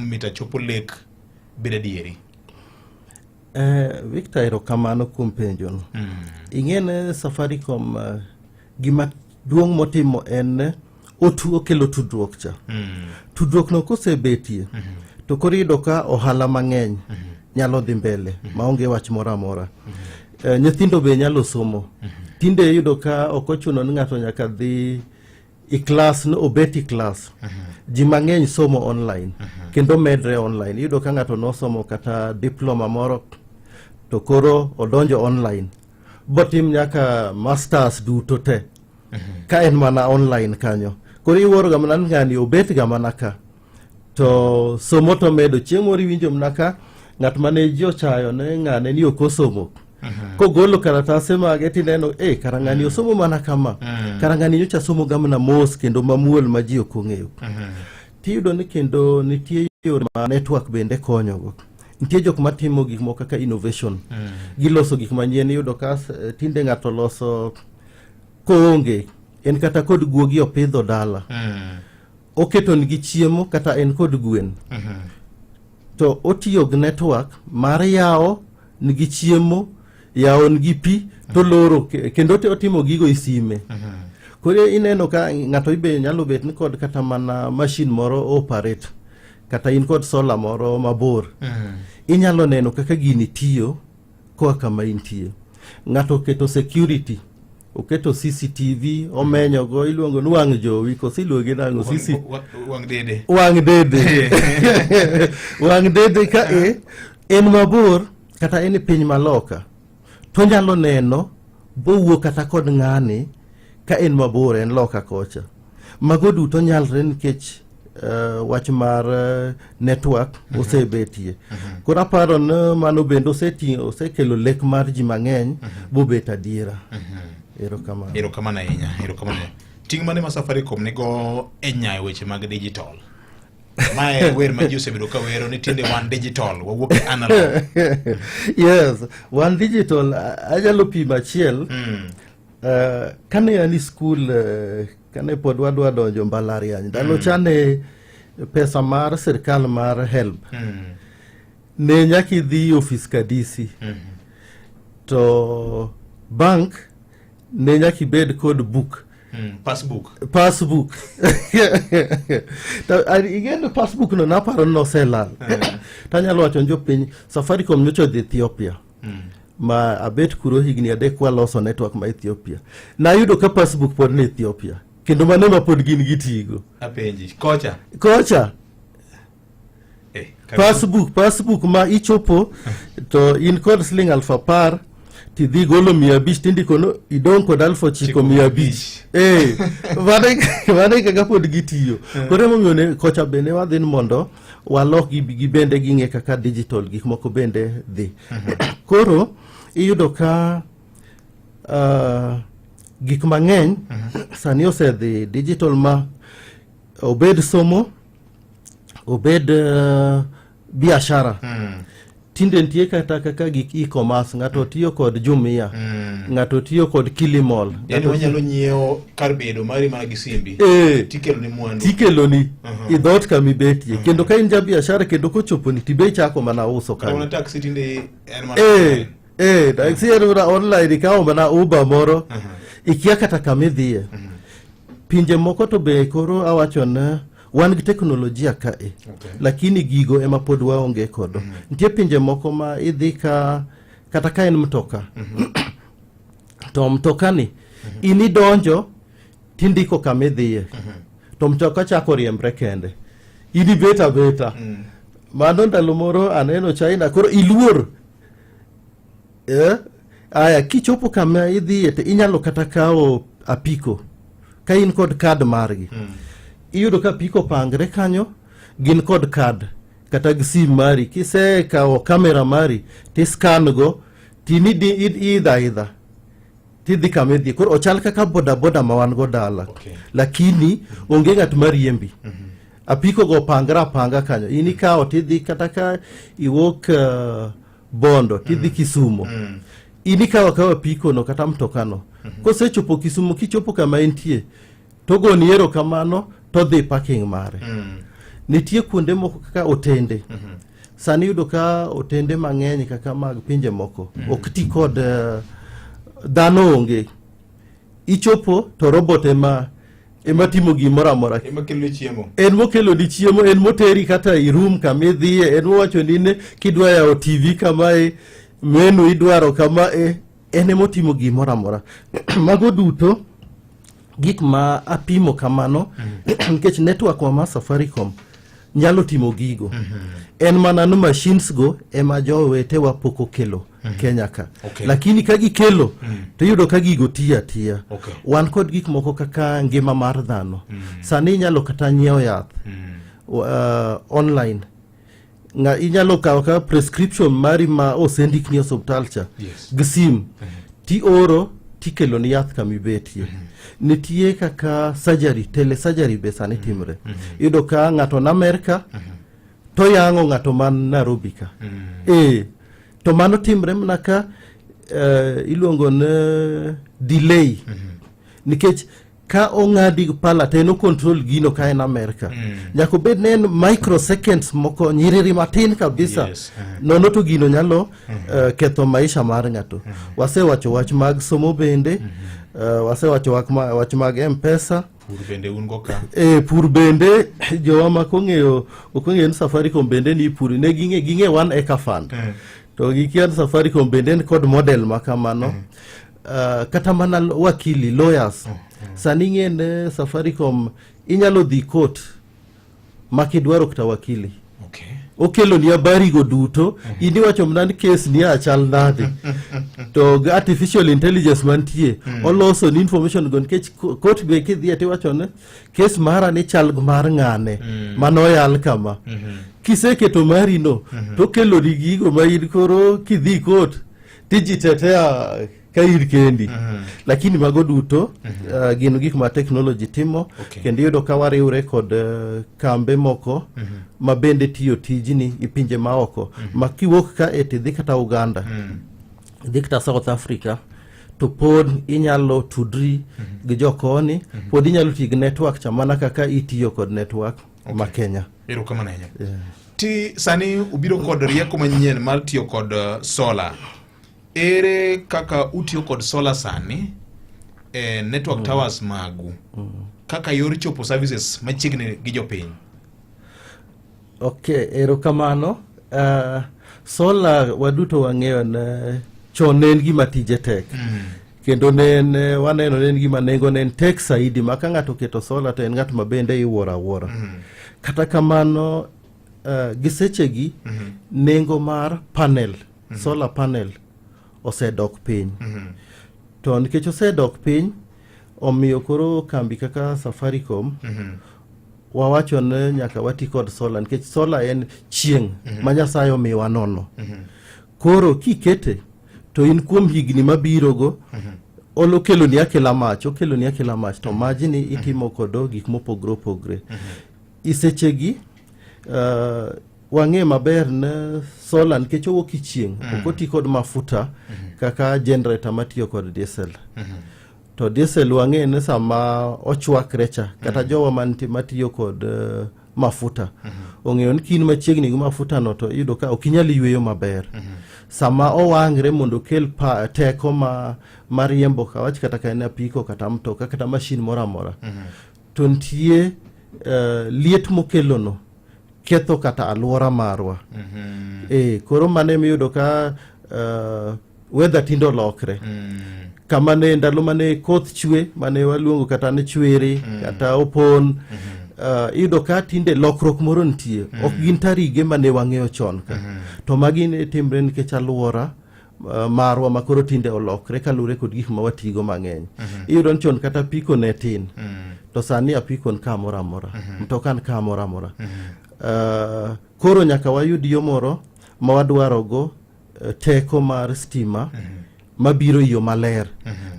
mita chopo lek bedo adieri? Victor, erokamano kuom penjono. Ing'e ni Safaricom gima duong' motimo en okelo tudruok cha. Tudruok no kosebetie to koro iyudo ka ohala mang'eny nyalo dhi mbele maonge wach moro amora. Nyithindo be nyalo somo. Tinde iyudo ka ok ochuno ni ng'ato nyaka dhi i klas no obet i klas. Ji mang'eny somo online kendo medre online. Iyudo ka ng'ato nosomo kata diploma moro to koro odonjo online botim nyaka masters duto te ka en mana online kanyo. Koro iwuoro ga mana ni ng'ani obet ga mana ka to somo to medo. Chieng' moro iwinjo mana ka ng'at mane ji ochayo ne ng'ane ni ok osomo, kogolo karatase mage tineno e kara ng'ani osomo mana kama, kara ng'ani nyocha somo ga mana mos kendo mamuol ma ji ok ong'eyo. Tiyudo ni kendo nitie yore ma network bende konyogo. Nitie jok matimo gik moko kaka innovation, giloso gik manyien. Iyudo ka tinde ng'ato loso koonge en kata kod guogi opidho dala, oketo nigi chiemo kata en kod gwen to otiyo gi network mar yawo nigi chiemo, yawo nigi pi to loro kendo otimo gigo e sime. Koro ineno ka ng'ato ibe nyalo bet ni kod kata mana machine moro operate, kata in kod solar moro mabor, inyalo neno kaka gini tiyo koa kama intie. Ng'ato oketo security, oketo CCTV, omenyogo, iluongo ni wang' jowi koso iluonge nang'o? CC Wang' dede. Wang' dede, wang' dede. Ka e en mabor kata en e piny maloka to onyalo neno bowuo kata kod ng'ani ka en mabor, en loka kocha. Mago duto nyalre nikech wach mar network osebetie. Koro aparo ni mano bende oseting'o, osekelo lek mar ji mang'eny bobet adiera. Erokamano. Erokamano ahinya, erokamano. Ting' mane ma Safaricom nigo e nyayo weche mag digital? Mae wer ma ji osebedo ka wero ni tinde wan digital, wawuok e analog. Yes, wan digital. Anyalo pimo achiel. Kane an e skul, kane pod wadwa donjo mbalariany ndalo chane pesa mar sirkal mar HELB ne nyaka idhi ofis ka DC to bank ne nyaka ibed kod book. Passbook. Passbook. To ing'e passbook no naparo ni noselal. Tanyalo wacho ni jopiny, Safaricom nyocha odhi Ethiopia ma abet kuro higni 3 waloso network ma Ethiopia. Nayudo ka passbook pod ni Ethiopia kendo mano ma pod gin gitigo. Apenji kocha. Kocha. Eh. Passbook ma ichopo to in kod siling 10,000 tidhi golo 500 tindiko no idong' kod 9,500. Eh, mano e kaka pod gitiyo. Koro emomiyo ne kocha bende wadhi ni mondo walok gi bende ging'e kaka digital gik moko bende dhi. Koro iyudo ka gik mang'eny sani osedhi digital, ma obed somo, obed biashara. Tinde nitie kata kaka gik e-commerce, ng'ato tiyo kod Jumia, ng'ato tiyo kod Kilimall. Yani ng'ato wanyalo nyiewo kar bedo mari mana gi simbi. Eh. Tikelo ni mwandu. Tikeloni i dhoot kama ibetie. Kendo ka in ja biashara kendo kochoponi tibe ichako mana uso Kata mana kanyo. taxi tinde en mana Eh, eh, taxi en mana online, ikawo mana Uber moro, ikia kata kama idhiye. Pinje moko to be koro awacho ne wan gi teknolojia kae, lakini gigo ema pod waonge kodo. Nitie pinje moko ma idhi ka kata ka en mtoka to mtokani in idonjo tindiko kama idhiye to mtoka chako riembre kende, in ibet abeta. Mano ndalo moro aneno China, koro iluor eh? Aya, kichopo kama idhiye to inyalo kata kawo apiko ka in kod kad margi. Iyudo ka apiko pangre kanyo, gin kod kad kata gi sim mari. Kisekawo kamera mari tiscan go tinidi idha aidha tidhi kama idhi. Koro ochal kaka bodaboda ma wan go dala, lakini onge ng'at mariembi. Apiko go pangre apanga kanyo, in ikawo tidhi. Kata ka iwuok Bondo tidhi Kisumo, in ikawo akawa apiko no kata mtokano. Kosechopo Kisumo, kichopo kama entie togoni erokamano todhi parking mare. Nitie kuonde moko kaka otende. Sani iyudo ka otende mang'eny kaka mag pinje moko ok ti kod dhano onge. Ichopo to robot ema timo gimoro amora. Ema kelo chiemo. En mokelo ni chiemo, en moteri kata i room kama idhiye, en mowacho ni ne kidwa yawo TV kamae, menu idwaro kamae, en emotimo gimoro amora. Mago duto gik ma apimo kamano nikech network wa mar Safaricom nyalo timo gigo. En mana ni machines go ema jowetewa pok okelo Kenya ka. Lakini ka gikelo to iyudo ka gigo tiyo atiya. Wan kod gik moko kaka ngima mar dhano. Sani inyalo kata nyiewo yath online. Nga inyalo kawo ka prescription mari ma osendikni e osiptal cha gi sim tioro tikelo ni yath kama ibetie. Nitie kaka surgery, telesurgery be sani timre. Iyudo ka ng'ato ni Amerka to yang'o ng'ato man Nairobi ka. To mano timre mana ka iluongo ni delay. Nikech ka ong'adi gi pala to en o control gino ka en Amerka. Nyaka obed ni en microseconds moko, nyiriri matin kabisa. Nono to gino nyalo ketho maisha mar ng'ato. Wasewacho wach mag somo bende, wasewacho wach mag M-Pesa. Pur bende un go ka. Pur bende jowa ma ok ong'eyo ni Safaricom bende ni pur, ne ging'e One Acre Fund. To gikia ni Safaricom bende ni kod model ma kamano. Kata mana wakili, lawyers. Sani ing'e ni Safaricom inyalo dhi court ma kidwaro kata wakili. Okelo ni habari go duto, in iwacho mana ni case ni achal nade. To gi artificial intelligence mantie, oloso ni information go nikech court be kidhiye tiwacho ni case mara ni chal gi mar ng'ane, mano oyal kama. Kiseketo mari no, to okelo ni gigo ma in koro kidhi court, tijitetea ka in kendi. Lakini mago duto gin gik ma technology timo. Kendo iyudo ka wariwre kod kambe moko ma bende tiyo tijni e pinje maoko. Ma kiwuok ka e tidhi kata Uganda, idhi kata South Africa, to pod inyalo tudri gi jokoni, pod inyalo tiyo gi network cha mana kaka itiyo kod network ma Kenya. Erokamano ahinya. Ti sani ubiro kod rieko manyien mar tiyo kod solar. Ere kaka utiyo kod solar sani e network towers magu kaka yor chopo services machiegni gi jopiny? Okay, erokamano. Solar waduto wang'eyo ne chon ne en gima tije tek. Kendo ne en waneno ne en gima nengo ne en tek saidi ma ka ng'ato oketo solar to en ng'at ma bende iwuoro awuora. Kata kamano gi sechegi nengo mar panel, solar panel osedok piny. To nikech osedok piny, omiyo koro kambi kaka Safaricom wawacho ni nyaka wati kod solar nikech solar en chieng' ma Nyasaye omiwa nono. Koro kikete to in kuom higni mabiro go okeloni akela mach, okeloni akela mach to majni itimo kodo gik mopogore opogore. I sechegi wang'e maber ne solar nikech owuok e chieng' ok oti kod mafuta kaka generator matiyo kod diesel. To diesel wang'e ni sama ochwakre cha kata jowa mantie matiyo kod mafuta ong'eyo ni kin machiegni gi mafuta no to iyudo ka ok inyal yweyo maber. Sama owangre mondo okel teko ma mar riembo kawach kata ka en apiko kata mtoka kata mashin moro amora, to nitie liet mokelono ketho kata alwora marwa. Koro mano emiyudo ka weather tinde olokre. Kama ne ndalo mane koth chwe mane waluongo kata ni chwiri kata opon, iyudo ka tinde lokruok moro nitie. Ok gin tarige mane wang'eyo chon ka. To magi ne timre nikech alwora marwa ma koro tinde olokre kaluwore kod gik ma watigo mang'eny. Iyudo ni chon kata apiko ne tin, to sani apiko ni kamoro amora, mtoka ni kamoro amora. Koro nyaka wayud yo moro ma wadwarogo teko mar stima mabiro e yo maler.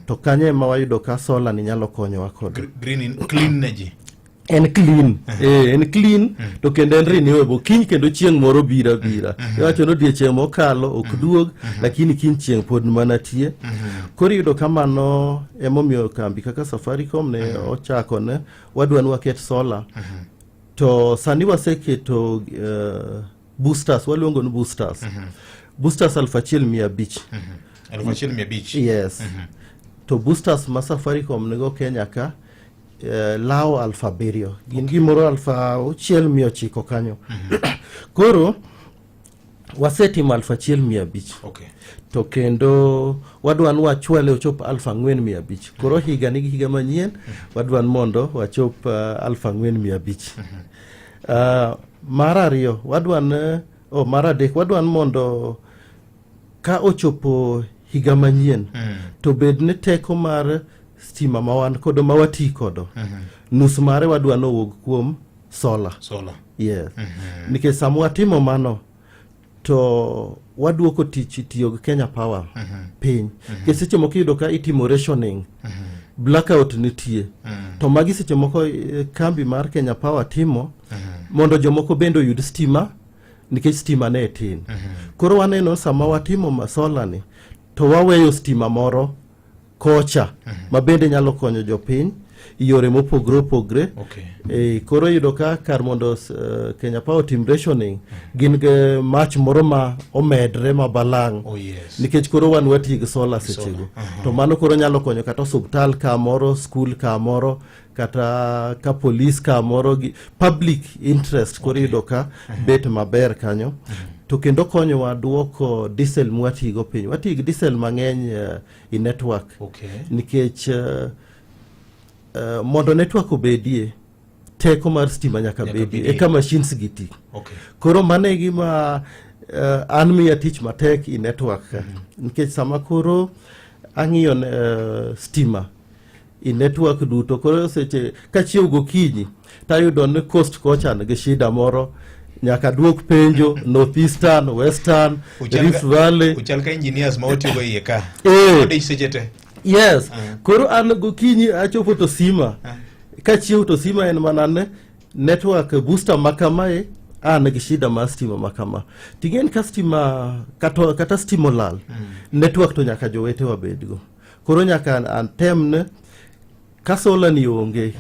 To kanyo ema wayudo ka solar ni nyalo konyowa kod. Green in, clean energy. En clean. En clean to kendo en renewable. Kiny kendo chieng' moro biro abira. Iwacho ni odiechieng' mokalo ok duog, lakini kiny chieng' pod mana tie. Koro iyudo ka mano emomiyo kambi kaka Safaricom ne ochako ne wadwa ni waket solar. To sani waseketo boosters, waluongo ni boosters. Boosters 1500. 1500. Yes. To boosters ma Safaricom nigo Kenya ka lawo 7000. Gin gimoro 6900 kanyo. Koro wasetimo 1500. To kendo wadwa ni wachwale ochop 4500. Koro higa nigi higa manyien, wadwa ni mondo wachop 4500. Mar ariyo, wadwa ni, oh, mar adek, wadwa ni mondo ka ochopo higa manyien to bed ni teko mar stima ma wan kodo ma wati kodo nus mare wadwa ni owuog kuom solar. Solar. Yes. Nikech sama watimo mano to waduoko tich tiyo gi Kenya Power piny. Nikech seche moko iyudo ka itimo rationing, blackout nitie. To magi seche moko kambi mar Kenya Power timo mondo jomoko bende oyud stima nikech stima ne tin. Koro waneno sama watimo solar ni to waweyo stima moro kocha ma bende nyalo konyo jopiny e yore mopogre opogre. Koro iyudo ka kar mondo Kenya Power otim rationing, gin gi mach moro ma omedre ma balang'. Oh, yes. Nikech koro wan watiyo gi solar sechego. To mano koro nyalo konyo kata osuptal kamoro, skul kamoro, kata ka polis kamoro, gi public interest koro iyudo ka bet maber kanyo. To kendo konyowa duoko diesel mwatigo piny. Watiyo gi diesel mang'eny i network. Nikech mondo network obedie, teko mar stima nyaka Nyaka bedie, bedie. eka machines gi ti. Koro mano e gima an miya tich matek i network ka. Nikech sama koro ang'iyo stima i network duto, koro seche kachiew gokinyi tayudo ni coast kocha nigi shida moro, nyaka duok penjo North Eastern, Western, Rift Valley. Uchal ka engineers ma otiyogo iye ka. Odich seche te. Yes. Koro an gokinyi achopo to sima. Kachiew to sima en mana ne network booster ma kamae an gi shida mar stima ma kama. Ting'en ka stima kata stima olal, network to nyaka jowetewa bedgo. Koro nyaka atem ne ka solar ni onge,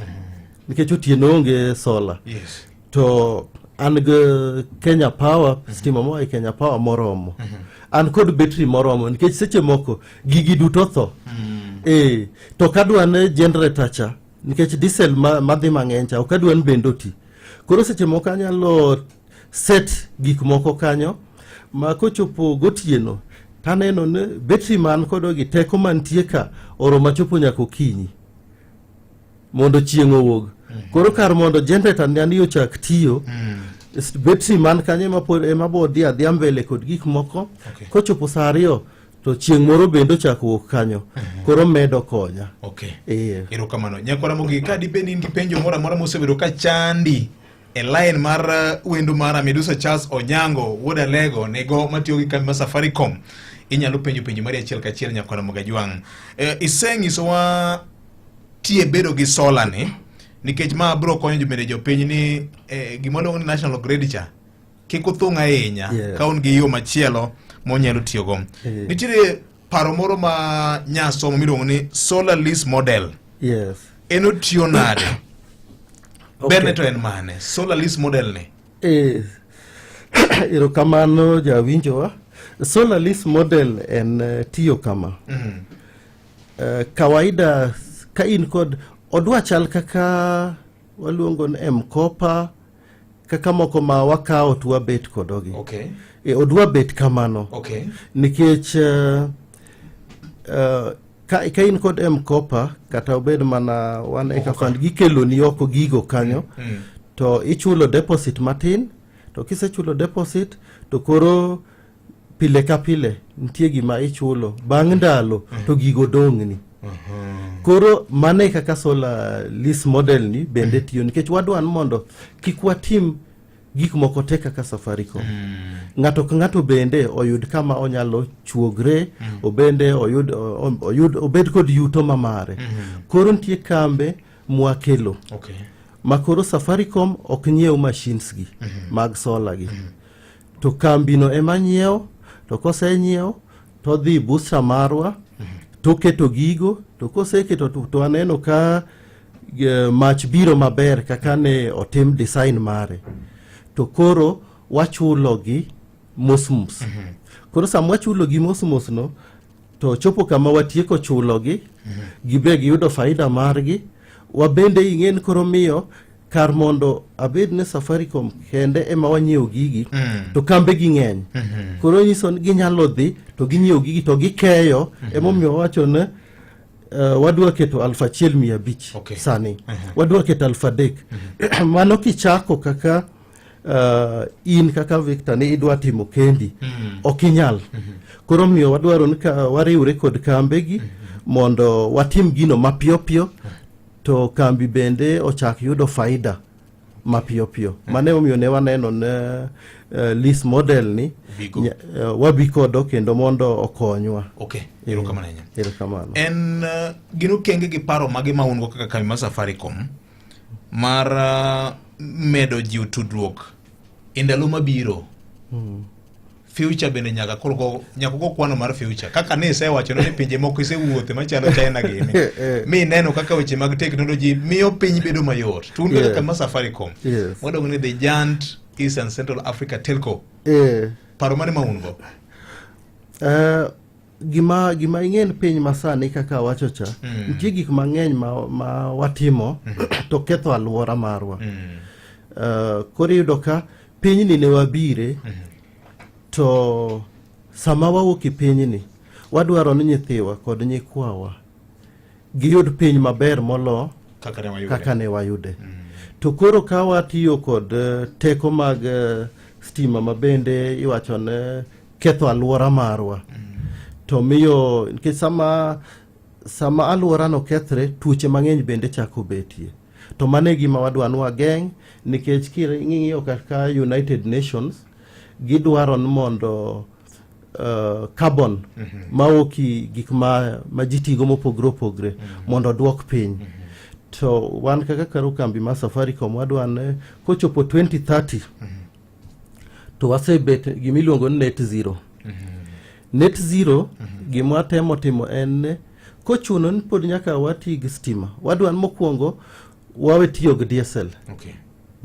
nikech otieno onge solar. To an gi Kenya Power, stima moa e Kenya Power moromo. An kod betri moromo nikech seche moko gigi duto tho. To kadwa ne generator cha nikech diesel madhi mang'eny cha ok adwa ni bende oti. Koro seche moko anyalo set gik moko kanyo ma kochopo gotieno taneno ni betri man kodo gi teko mantie ka oromo chopo nyaka okinyi mondo chieng' owuog. Koro kar mondo generator ni ochak tiyo, betri man kanyo ema pod ema bo dhi adhiya mbele kod gik moko. Kochopo saa 2 to chieng' moro bende ochak wuok kanyo. Koro medo konya. Erokamano. Nyakwara Ramogi, ka dibed ni in gi penjo moro amora mosebedo ka chandi e line mar wendo mara Midusa Charles Onyango wuod Alego nigo matiyo gi kambi mar Safaricom, inyalo penjo penjo mari achiel kachiel nyakwara Ramogi Ajwang'. Iseng'isowa tie bedo gi solar ni nikech ma biro konyo bende jopiny ni gima luongo ni national grid cha kik uthung' ahinya ka un gi yo machielo monyalo tiyogo. Nitiere paro moro ma nyasomo miluongo ni solar lease model. En otiyo nade? Berne to en mane? Solar lease model ni. Erokamano jawinjowa. Solar lease model en tiyo kama. Kawaida ka in kod odwa chal kaka waluongo ni M-Kopa, kaka moko ma wakawo to wabet kodogi. Odwa bet kamano. Nikech ka in kod M-Kopa kata obed mana One Acre Fund, gikeloni oko gigo kanyo, to ichulo deposit matin, to kisechulo deposit to koro pile ka pile nitie gima ichulo bang' ndalo to gigo dong'ni. Koro mano e kaka solar lease model ni bende tiyo, nikech wadwa ni mondo kik watim gik moko te kaka Safaricom. Ng'ato ka ng'ato bende oyud kama onyalo chuogre, obende oyud obed kod yuto mamare. Koro nitie kambe mwakelo ma koro Safaricom ok nyiew machines gi mag solar gi. To kambino ema nyiewo, to kosenyiewo to odhi booster marwa to oketo gigo, to koseketo to aneno ka Mach biro maber kaka ne otim design mare to koro wachulogi mos mos. Koro sama wachulogi mos mos no to chopo kama watieko chulogi, gibe giyudo faida margi, wabende ing'en koro miyo kar mondo abed ne Safaricom kende ema wanyiewo gigi to kambe gi ng'eny. Koro nyiso ni ginyalo dhi to ginyiewo gigi to gikeyo. Emomiyo wawacho ne wadwa keto 1500 sani wadwa keto 3000. Mano kichako kaka in kaka Victor ni idwa timo kendi, ok inyal. Koro miyo wadwaro ni ka wariwre kod kambegi mondo watim gino mapiyo piyo to kambi bende ochak yudo faida mapiyo piyo. Mano emomiyo ne waneno ne lease model ni Bigo. Wabi kodo kendo mondo okonywa. Okay, erokamano ahinya. Erokamano. En gin okenge gi paro mage ma un go kaka kambi mar Safaricom mar medo jiwo tudruok e ndalo mabiro? Future bende nyaka koro go nyaka go kwano mar future kaka ne isewacho ni pinje moko isewuothe machalo China gini mi ineno kaka weche mag technology miyo piny bedo mayot. To un kaka kambi mar Safaricom wadong ni the giant East and Central Africa Telco, paro mane ma un go? Gima ing'en piny masani kaka awacho cha, nitie gik mang'eny ma watimo to ketho alwora marwa. Koro iyudo ka pinyni ne wabire to sama wawuok e pinyni wadwaro ni nyithiwa kod nyikwawa giyud piny maber molo kaka ne wayude. Kaka ne wayude. To koro ka watiyo kod teko mag stima ma bende iwacho ne ketho alwora marwa to miyo nikech sama alworano kethre, tuoche mang'eny bende chako betie. To mano e gima wadwa ni wageng', nikech king'iyo kaka United Nations gidwaro ni mondo carbon mawuok i gik ma ji tigo mopogre opogre mondo oduok piny. To wan kaka karo kambi mar Safaricom wadwa ni kochopo 2030 to wasebet gimiluongo ni net zero. Net zero, gima watemo timo en ni kochuno ni pod nyaka wati gi stima, wadwa ni mokwongo wawe tiyo gi diesel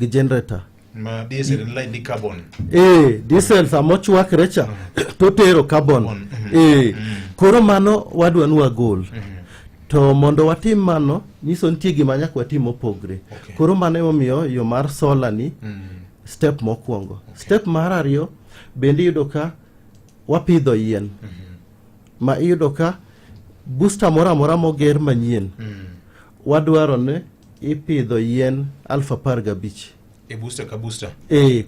gi generator. Ma diesel en like carbon. Diesel sama ochwakre cha to tero carbon. Carbon, Koro mano wadwa ni wagol. To mondo watim mano nyiso nitie gima nyaka watim mopogre. Koro mano emomiyo yo mar solar ni step mokwongo. Step mar ariyo bende iyudo ka wapidho yien ma iyudo ka booster moro amora moger manyien wadwaro ni ipidho yien 15,000 E booster ka booster.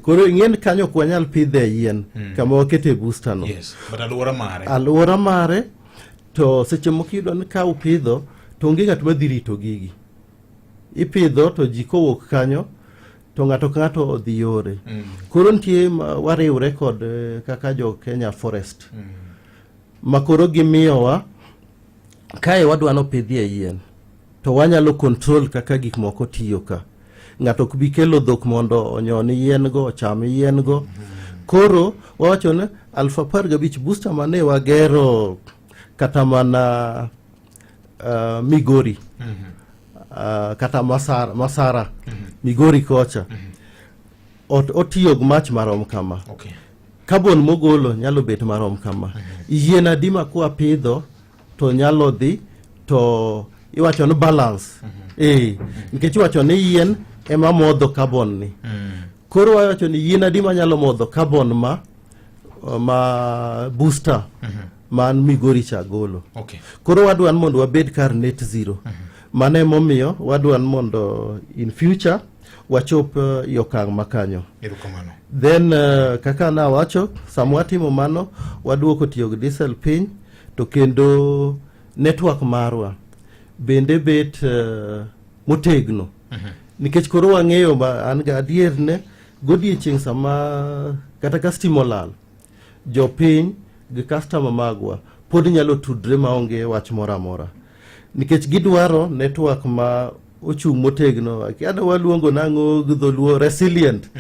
Koro ing'en kanyo ok wanyal pidhe yien kama wakete booster no. Yes, but alwora mare. Alwora mare to seche moko iyudo ni ka upidho to onge ng'at madhi rito gigi. Ipidho to ji kowuok kanyo to ng'ato ka ng'ato odhi yore. Koro nitie wariwre kod kaka jo Kenya Forest ma koro gimiyowa kae wadwa nopidhie yien to wanyalo control kaka gik moko tiyo ka. Ng'ato ok bi kelo dhok mondo onyon yien go, ocham yien go. Koro wawacho ni 15,000 booster mane wagero kata mana Migori kata Masara Migori kocha otiyo gi mach marom kama. Carbon mogolo nyalo bet marom kama. Yien adi ma kwa pidho to nyalo dhi to iwacho ni balance. Nikech iwacho ni yien ema modho carbon ni. Koro wawacho ni yien adi manyalo modho carbon ma booster man Migori cha golo. Koro wadwa ni mondo wabed kar net zero. Mano emomiyo wadwa ni mondo in future wachop e okang' makanyo. Erokamano. Then kaka nawacho, sama watimo mano waduoko tiyo gi diesel piny to kendo network marwa bende bet motegno. Nikech koro wang'eyo ma an ga adier ne godiechieng' sama kata ka stima olal, jopiny gi customer magwa pod nyalo tudre maonge wach moro amora. Nikech gidwaro network ma ochung' motegno. Akia ni waluongo nang'o gi dholuo resilient.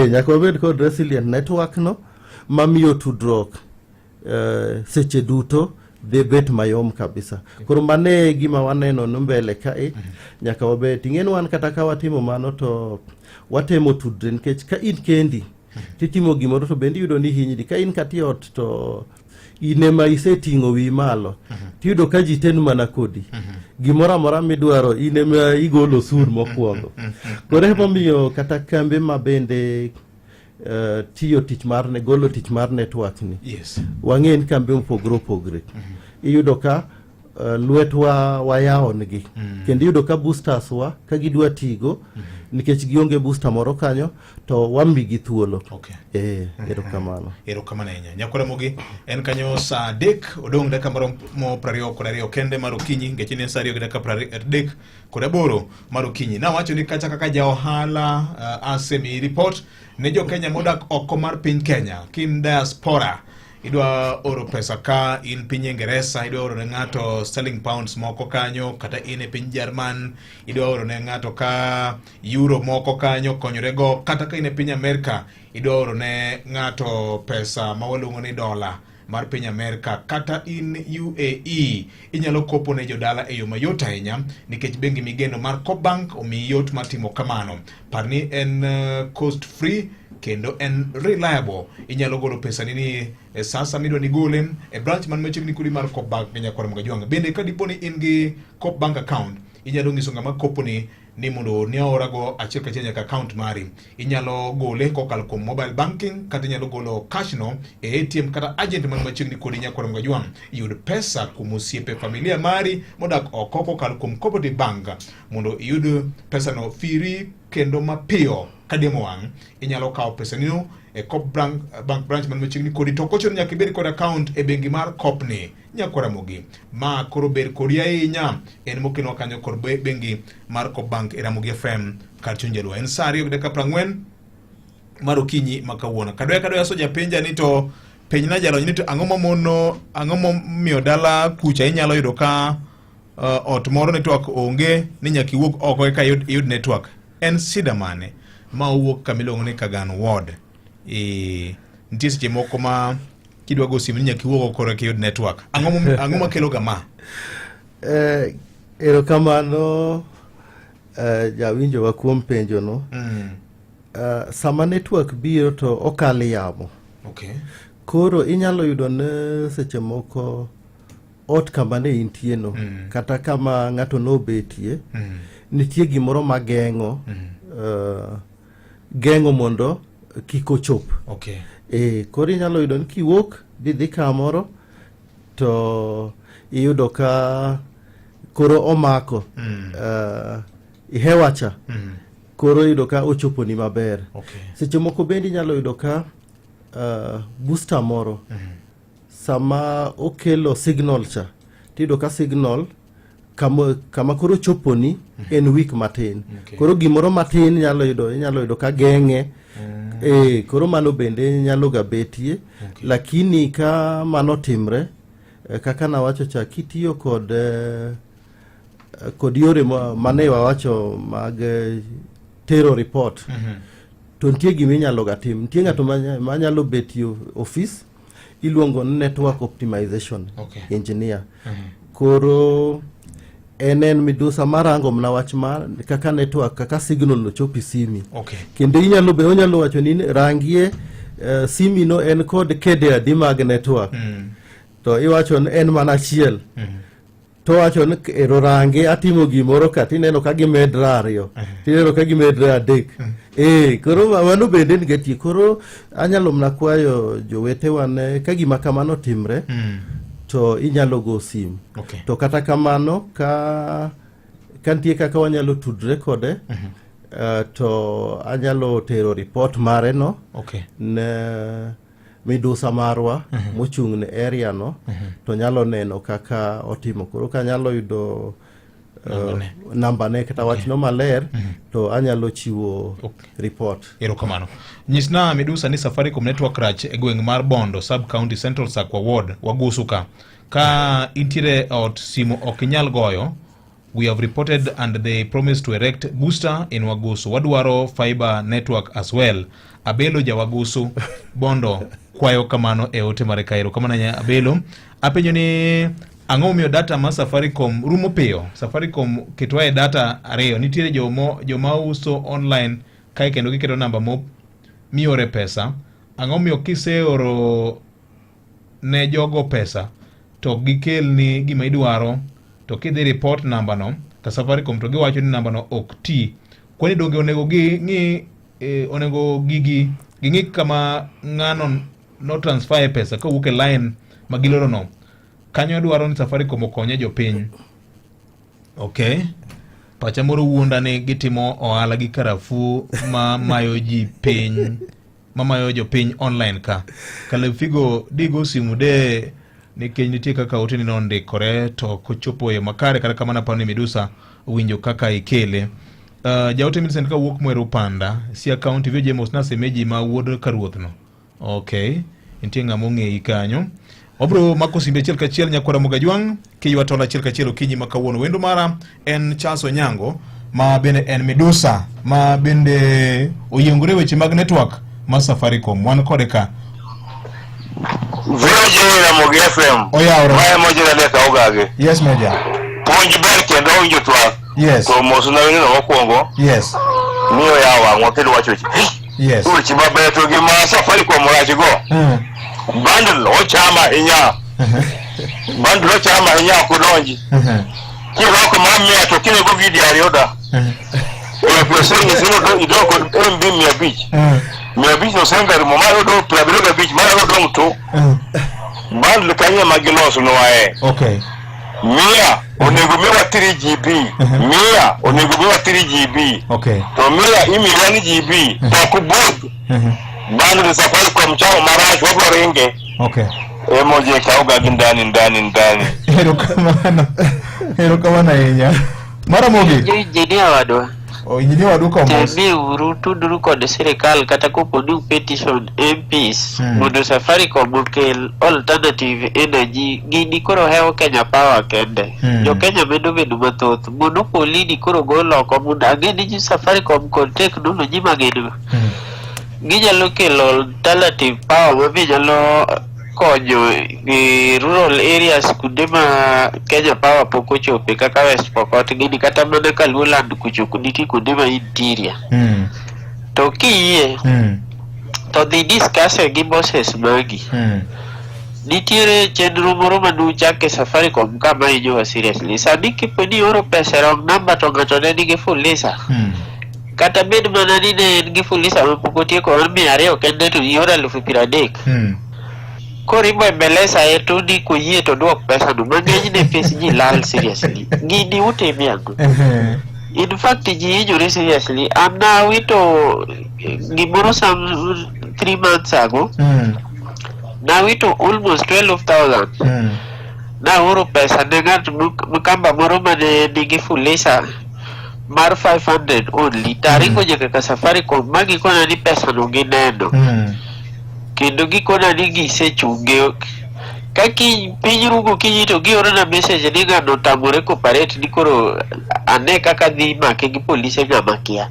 Nyaka wabed kod resilient network no mamiyo tudruok seche duto. Dhi bet mayom kabisa. Koro mano e gima waneno no mbele kae nyaka wabet. Ing'e ni wan kata ka watimo mano to watemo tudre nikech ka in kendi titimo gimoro to bende iyudo ni hinyri. Ka in kata e ot to in ema iseting'o wiyi malo tiyudo ka ji ten mana kodi. Gimoro amora midwaro in ema igolo osur mokwongo. Koro emomiyo kata kambe ma bende tiyo tich mar ne golo tich mar network ni wang'e ni kambe mopogore opogore iyudo ka lwetwa wayawonegi kendo iyudo ka boosters wa ka gidwa tigo nikech gionge booster moro kanyo to wamigi thuolo. Erokamano. Erokamano ahinya. Nyakwara Ramogi, en kanyo saa 3 odong' dakika maromo 22 kende mar okinyi, nikech en saa 2 gi dakika 38 mar okinyi. Nawacho ni kacha kaka ja ohala asemiyi report ne jo Kenya modak oko mar piny Kenya, kin diaspora idwa oro pesa ka in piny Ingeresa, idwa oro ne ng'ato sterling pounds moko kanyo, kata in e piny Jerman idwa oro ne ng'ato ka euro moko kanyo konyorego, kata ka in e piny Amerka idwa oro ne ng'ato pesa ma waluongo ni dola mar piny Amerka, kata in UAE inyalo kopo ne jodala e yo mayot ahinya nikech bengi migeno mar Coop Bank omiyi yot mar timo kamano. Par ni en cost free kendo en reliable. Inyalo golo pesani ni e sasa midwa ni gole e branch man machiegni kodi mar Coop Bank Nyakwar Mgajwang'. Bende ka dipo ni in gi Coop Bank account, inyalo nyiso ng'ama koponi ni mondo oorni aora go achiel kachiel nyaka account mari. Inyalo gole kokalo kuom mobile banking kata inyalo golo cash no e ATM kata agent man machiegni kodi. Nyakwar Mgajwang', yud pesa kuom osiepe familia mari modak oko kokalo kuom Cooperative Bank mondo iyud pesano firi kendo mapiyo kadiemo wang'. Inyalo kawo pesanino e Coop Bank branch man machiegni kodi, to ok ochuno nyaka ibed kod account e bengi mar Coop ni. Nyakwar Ramogi, ma koro ber kodi ahinya en mokelnwa kanyo kod bengi mar Coop Bank e Ramogi FM kar chuny Jaluo. En saa 2:40 mar okinyi ma kawuono. Kadoya kadoya soja penja ni to penjna jalony ni to ang'o mamono, ang'o momiyo dala kucha inyalo yudo ka ot moro network onge ni nyaka iwuog oko eka iyud network. En sida mane ma owuok kama iluongo ni Kagan Ward? Nitie seche moko ma kidwa go simu ni nyaka iwuog oko koro eka iyud network. Ang'o makelo ga ma? Erokamano jawinjowa kuom penjono. Sama network biro to okalo yamo. Koro inyalo yudo ne seche moko ot kama ne intie no kata kama ng'ato nobetie nitie gimoro ma geng'o geng'o mondo kik ochop. Koro inyalo yudo ni kiwuok bidhi kamoro to iyudo ka koro omako hewa cha koro iyudo ka ochoponi maber. Seche moko bende inyalo yudo ka booster moro sama okelo signal cha tiyudo ka signal kama koro choponi en weak matin. Koro gimoro matin inyalo yudo ka geng'e. Koro mano bende nyalo ga betie. Lakini ka mano timre, kaka nawacho cha, kitiyo kod yore mane wawacho mag tero report to nitie gima inyalo ga tim. Nitie ng'ato manyalo betie office iluongo ni network optimization engineer. Koro en midusa marango mana wach mar kaka network, kaka signal no chopo simi. Kendo inyalo be onyalo wacho ni rangie simi no en kod kede adi mag network. To iwacho ni en mana achiel. To wacho ni ero range atimo gimoro ka tineno ka gimedre ariyo, tineno ka gimedre adek. Koro mano bende nikech koro anyalo mana kwayo jowetewa ne ka gima kamano timre to inyalo go sim. To kata kamano ka nitie kaka wanyalo tudre kode to anyalo tero report mare no ne midusa marwa mochung' ne area no to nyalo neno kaka otimo. Koro kanyalo yudo nambane kata wachno maler to anyalo chiwo report. Erokamano. Nyisna midusa ni Safaricom network rach e gweng' mar Bondo sub county Central Sakwa ward Wagusu ka. Ka intiere ot simu ok inyal goyo. We have reported and they promised to erect booster in Wagusu. Wadwaro fiber network as well. Abelo Jawagusu Bondo. Kwayo kamano e ote mare kaero. Kamano ahinya Abelo. Apenjo ni ang'o momiyo data ma Safaricom rumo piyo? Safaricom ketwa e data ariyo. Nitiere joma uso online kae kendo giketo namba mo miore pesa. Ang'o momiyo kiseoro ne jogo pesa to ok gikelni gima idwaro to kidhi report nambano ka Safaricom to giwacho ni nambano ok ti. Kwani donge onego ging'i onego gigi ging'i kama ng'ano no transfer e pesa kowuok e line ma giloro no. Kanyo dwaro ni Safaricom okonye jopiny. Okay. Pacha moro wuonda ni gitimo ohala gi karafuu ma mayo ji piny mamayo jopiny online ka. Caleb Figo digo simu de nikech nitie kaka oteni nondikore to ok ochopo e makare kata kamano aparo ni Midusa owinjo kaka ikele. Jaote Millicent kawuok Mweru Panda, Siaya County, VJ Mos nasemeji ma wuod karuoth no. Okay, nitie ng'ama ong'eyi kanyo. Wabro mako simbe achiel kachiel nyakwara Mogajwang' kiywa tol achiel kachiel okinyi ma kawuono. Wendo mara en Charles Onyango ma bende en Midusa ma bende oyiengore weche mag network mar Safaricom. Wan kode ka. VJ Ramogi FM. Oyawre. Mae moja na leka ogage. Yes Meja. Puonj ber kendo owinjo twak. Yes. To mos na wendo mokwongo. Yes. Miyo yawo wang'wa kendo wacho weche. Yes. Weche mabeyo to gi ma Safaricom rach go. Bundle ochama ahinya. Bundle ochama ahinya ok odonji. Kirwako mar mia to kinego video ariyo da. E pesa nyisi ni idong kod MB 500. 500 no senga rumo mar odong 75 mar odong to. Bundle kanyo ema gilosnwa e. Okay. Mia onego miwa 3 GB. Mia onego miwa 3 GB. Okay. To mia imiyo 1 GB. To ok budh. Bundle Safaricom chamo marach wabro ringe. Okay. Emoji kaoga gi ndani ndani ndani. Erokamano. Erokamano ahinya. Maramogi. Jo injinia wadwa. O injinia wadwa ka omos. Temieuru tuduru kod sirikal kata kopo ni petition MPs mondo Safaricom okel alternative energy. Gini koro hewo Kenya Power kende. Jo Kenya medo bedo mathoth. Monopoly ni koro gol oko mondo ang'e ni Safaricom kod teknoloji ma gin go. Ginyalo kelo alternative power ma be nyalo konyo e rural areas kuonde ma Kenya Power pok ochope kaka West Pokot gini kata mana Kaluoland kucho nitie kuonde ma interior. To kiyie to dhi discuss gi bosses magi. Nitiere chenro moro manuchako e Safaricom ka ma hinyowa seriously. Sani kipo ni ioro pesa e wrong number to ng'ato ne nigi Fuliza. Kata bed mana ni ne en gi Fuliza mapok otieko mar 200 kende to ioro 30,000. Koro ibo embeleza e to ni koyie to duok pesano. Mang'eny pes ji lal seriously. Gini utimie ang'o? In fact ji hinyore seriously. An nawito gimoro some 3 months ago. Nawito almost 12,000. Naoro pesa ne ng'at mkamba moro mane nigi Fuliza mar 500 only. Taringo nyaka ka Safaricom ma gikona ni pesa no gineno. Kendo gikona ni gisechunge. Ka kiny piny rugo kinyi to giorona message ni ng'ano otamore cooperate ni koro ane kaka dhi make gi polise ng'ama kia.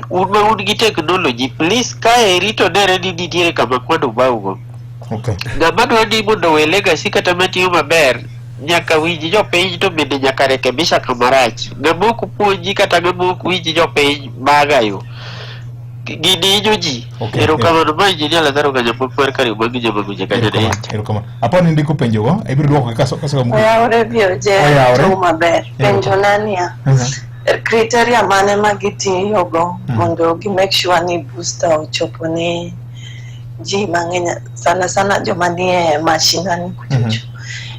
Un ma un gi technology, please kaeri to nere ni nitiere kama kwano baugo. Ng'ama dwa ni mondo owe legacy kata matiyo maber nyaka winj jopiny to bende nyaka rekebisha kama rach. Ng'ama ok puonji kata ng'ama ok winj jopiny baga yo. Gini hinyo ji. Erokamano ma Engineer Lazaro Kanyapok mar Kariobangi Nyamagunja Kanyadea. Erokamano. Apo ni ndiko penjogo, ibiro duoko kaso kaso mogik. Oyawre VOJ, Oyawre. tuo maber. Penjo nania. Criteria mane ma gitiyogo mondo gi make sure ni booster ochopo ne ji mang'eny sana sana joma nie mashinani kuchocho.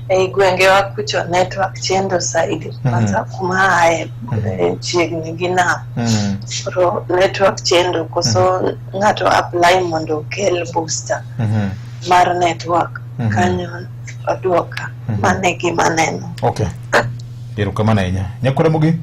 Ei gwengewa kucho network chendo saidi kwanza kuma aye chiegni gi nam. Koro network chendo koso ng'ato apply mondo okel booster mar network kanyo oduoka. Mano e gima aneno. Okay. Erokamano ahinya. Nyakwara Mogi,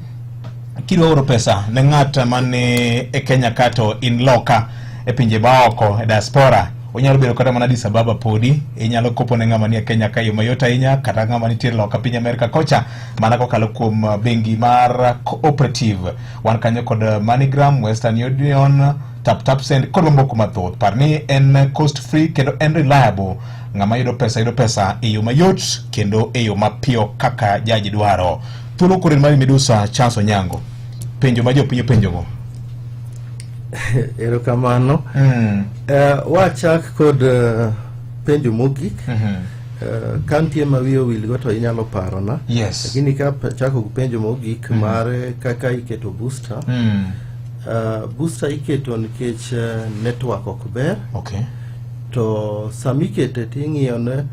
kidwa oro pesa ne ng'at man e Kenya ka to in loka e pinje maoko e diaspora, onyalo bedo kata mana Addis Ababa podi, inyalo kopo ne ng'ama nie Kenya ka e yo mayot ahinya kata ng'ama nitie loka piny Amerka kocha mana kokalo kuom bengi mar Cooperative. Wan kanyo kod MoneyGram, Western Union, tap tap send kod mamoko mathoth. Par ni en cost free kendo en reliable. Ng'ama yudo pesa yudo pesa e yo mayot kendo e yo mapiyo kaka jaji dwaro. Thuolo koro en mari Midusa Charles Onyango. Penjo ma jopiny openjogo. Erokamano. Wachak kod penjo mogik. Ka nitie ma wiye owilgo to inyalo parona. Yes. Lakini ka chako gi penjo mogik mar kaka iketo booster. Booster iketo nikech network ok ber. Okay. To sama ikete ting'iyo ne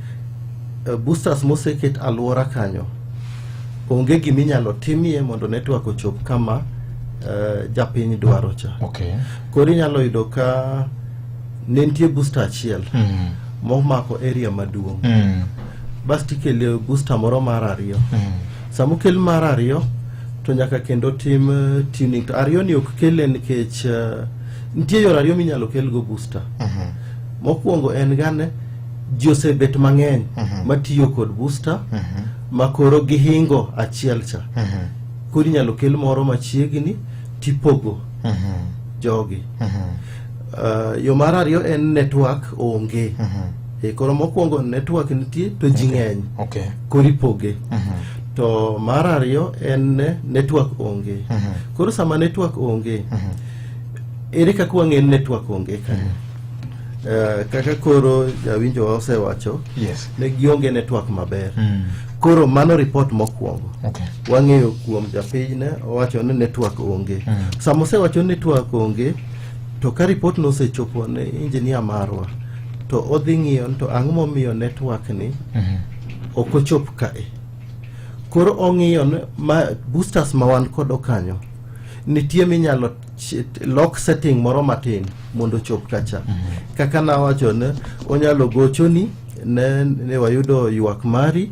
boosters moseket alwora kanyo onge gima inyalo timie mondo network ochop kama japiny dwaro cha. Okay. Koro inyalo yudo ka ne nitie booster achiel momako area maduong'. Bas tikele booster moro mar ariyo. Sama okel mar ariyo to nyaka kendo tim tuning. To ariyo ni ok kele nikech nitie yore ariyo minyalo kelgo booster. Mokwongo en gane ji osebet mang'eny matiyo kod booster ma koro gihingo achiel cha. Koro inyalo kel moro machiegni tipogo jogi. Yo mar ariyo en network onge. Koro mokwongo network nitie to ji ng'eny. Okay. Koro ipoge. To mar ariyo en network onge. Koro sama network onge, ere kaka wang'e ni network onge kanyo? Kaka koro jawinjo wa osewacho, Yes. ne gionge network maber. Koro mano report mokwongo. Okay. Wang'eyo kuom japiny ne owacho ni network onge. Sama osewacho ni network onge, to ka report no osechopo ne engineer marwa, to odhi ng'iyo ni to ang'o momiyo network ni ok ochop kae. Koro ong'iyo ni ma boosters ma wan kodo kanyo nitie minyalo lok setting moro matin mondo ochop kacha. Kaka nawacho ne onyalo gochoni ne wayudo ywak mari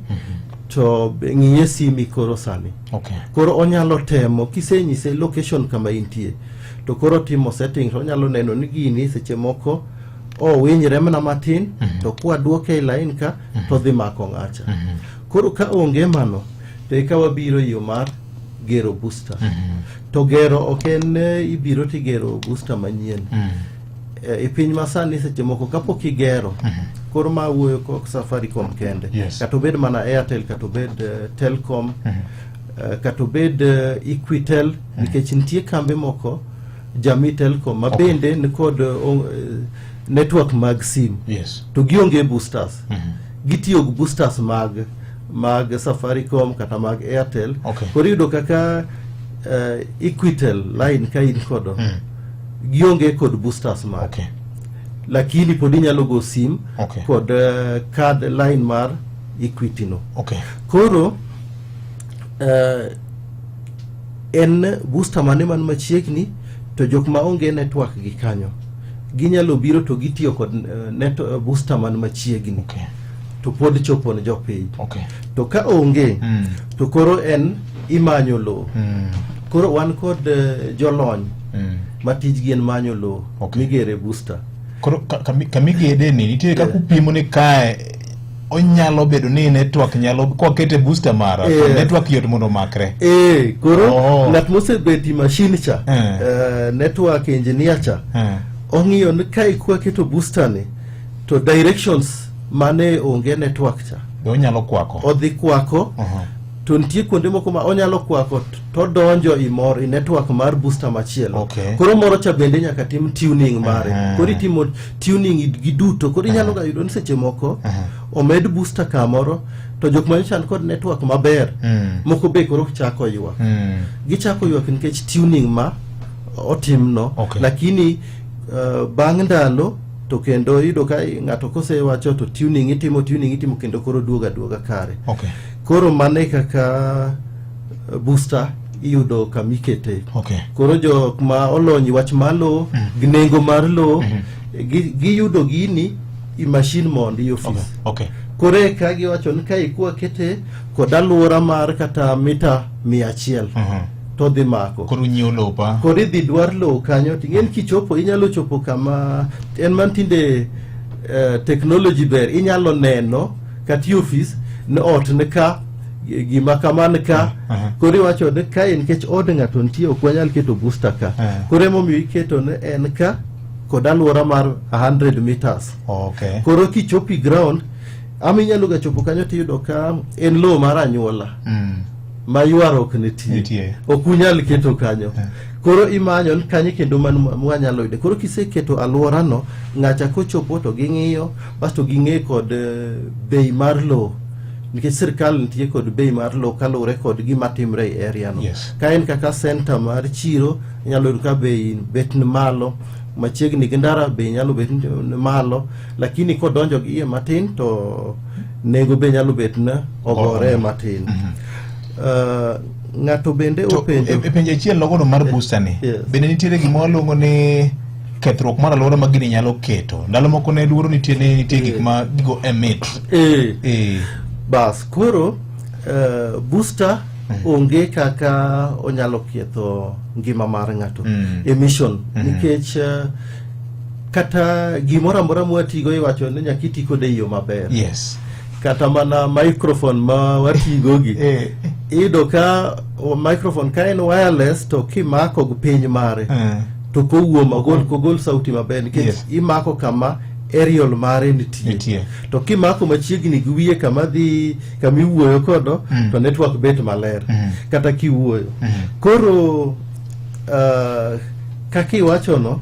to ng'iye simi koro sani. Okay. Koro onyalo temo kisenyise location kama intie to koro timo setting to onyalo neno ni gini seche moko owinyre mana matin to kwa duoke e line ka to dhi mako ng'acha. Koro ka onge mano to eka wabiro yo mar gero booster. To gero ok en ibiro tigero booster manyien. E piny masani seche moko kapok igero koro ma wuoyo kok Safaricom kende Yes. kata obed mana Airtel kata obed Telcom kata obed Equitel nikech nitie kambe moko Jamii Telcom ma bende nikod network mag sim Yes. to gionge boosters. Gitiyo gi boosters mag Safaricom kata mag Airtel. Okay. Koro iyudo kaka Equitel line ka in kodo gionge kod boosters mag Okay. lakini pod inyalo go sim Okay. kod card line mar Equity no. Okay. Koro en booster mane man machiegni to jok ma onge network gi kanyo ginyalo biro to gitiyo kod net booster man machiegni Okay. to pod chopo ne jopiny. Okay. To ka onge to koro en imanyo lowo. Koro wan kod jolony ma tijgi en manyo lowo Okay. migere booster. Koro kamigede ni nitie kaka upimo ni kae onyalo bedo ni network nyalo kwakete booster mara to network yot mondo omakre. Koro Oh. ng'at mosebet i machine cha network engineer cha ong'iyo ni kae kwaketo booster ni to directions mane onge network cha Be onyalo kwako. Odhi kwako. To nitie kuonde moko ma onyalo kwako to donjo i mor i network mar booster machielo. Okay. Koro moro cha bende nyaka tim tuning mare. Koro itimo tuning gi duto. Koro inyalo ga yudo ni seche moko omed booster kamoro to jok manyocha ni kod network maber moko be koro chako ywak. Gichako ywak nikech tuning ma otimno. Okay. Lakini bang' ndalo to kendo iyudo ka ng'ato kosewacho to tuning itimo, tuning itimo kendo koro duogo aduoga kare. Okay. Koro mano e kaka booster iyudo kamikete. Okay. Koro jok ma olony wach mar lowo gi nengo mar lowo giyudo gini i machine mondi i ofis. Okay. Okay. Koro eka giwacho ni ka ikwa kete kod alwora mar kata mita 100 to dhi mako. Koro unyiewo lowo pa. Koro idhi dwar lowo kanyo ting'e ni kichopo inyalo chopo kama en man tinde technology ber inyalo neno kata i ofis ni ot ni ka gima kama ni ka. Koro iwacho ni kae nikech od ng'ato nitie ok wanyal keto booster ka. Koro emomiyo iketo ni en ka. kod alwora mar 100 meters. Koro kichopo e ground, ama inyalo ga chopo kanyo tiyudo ka en lowo mar anyuola ma ywaruok nitie. Nitie. Ok unyal keto kanyo. Koro imanyo ni kanye kendo man mwanyalo yude. Koro kiseketo alworano, ng'acha kochopo to ging'iyo, basto ging'e kod bei mar lowo. Nikech sirkal nitie kod bei mar lowo kaluwore kod gima timre e area no. Ka en kaka center mar chiro, inyalo yudo ka bei bet ni malo, machiegni gi ndara bei nyalo bet ni malo, lakini kodonjo gi iye matin to nengo be nyalo bet na ogore matin. Ng'ato bende To openjo e penjo achiel nogono mar booster ni Yes. bende nitiere gima waluongo ni kethruok mar alwora ma gini nyalo keto ndalo moko ne luoro nitie ni nitie gik ma gigo emit Bas koro booster onge kaka onyalo ketho ngima mar ng'ato emission nikech kata gimoro amora mwatigo iwacho ni nyaka iti kode e yo maber. Kata mana microphone ma watigogi iyudo ka microphone ka en wireless to kimako gi piny mare to kowuo magol kogol sauti maber nikech imako kama aerial mare nitie. To kimako machiegni gi wiye kama dhi kama iwuoyo kodo to network bet maler kata kiwuoyo. Koro kaka iwachono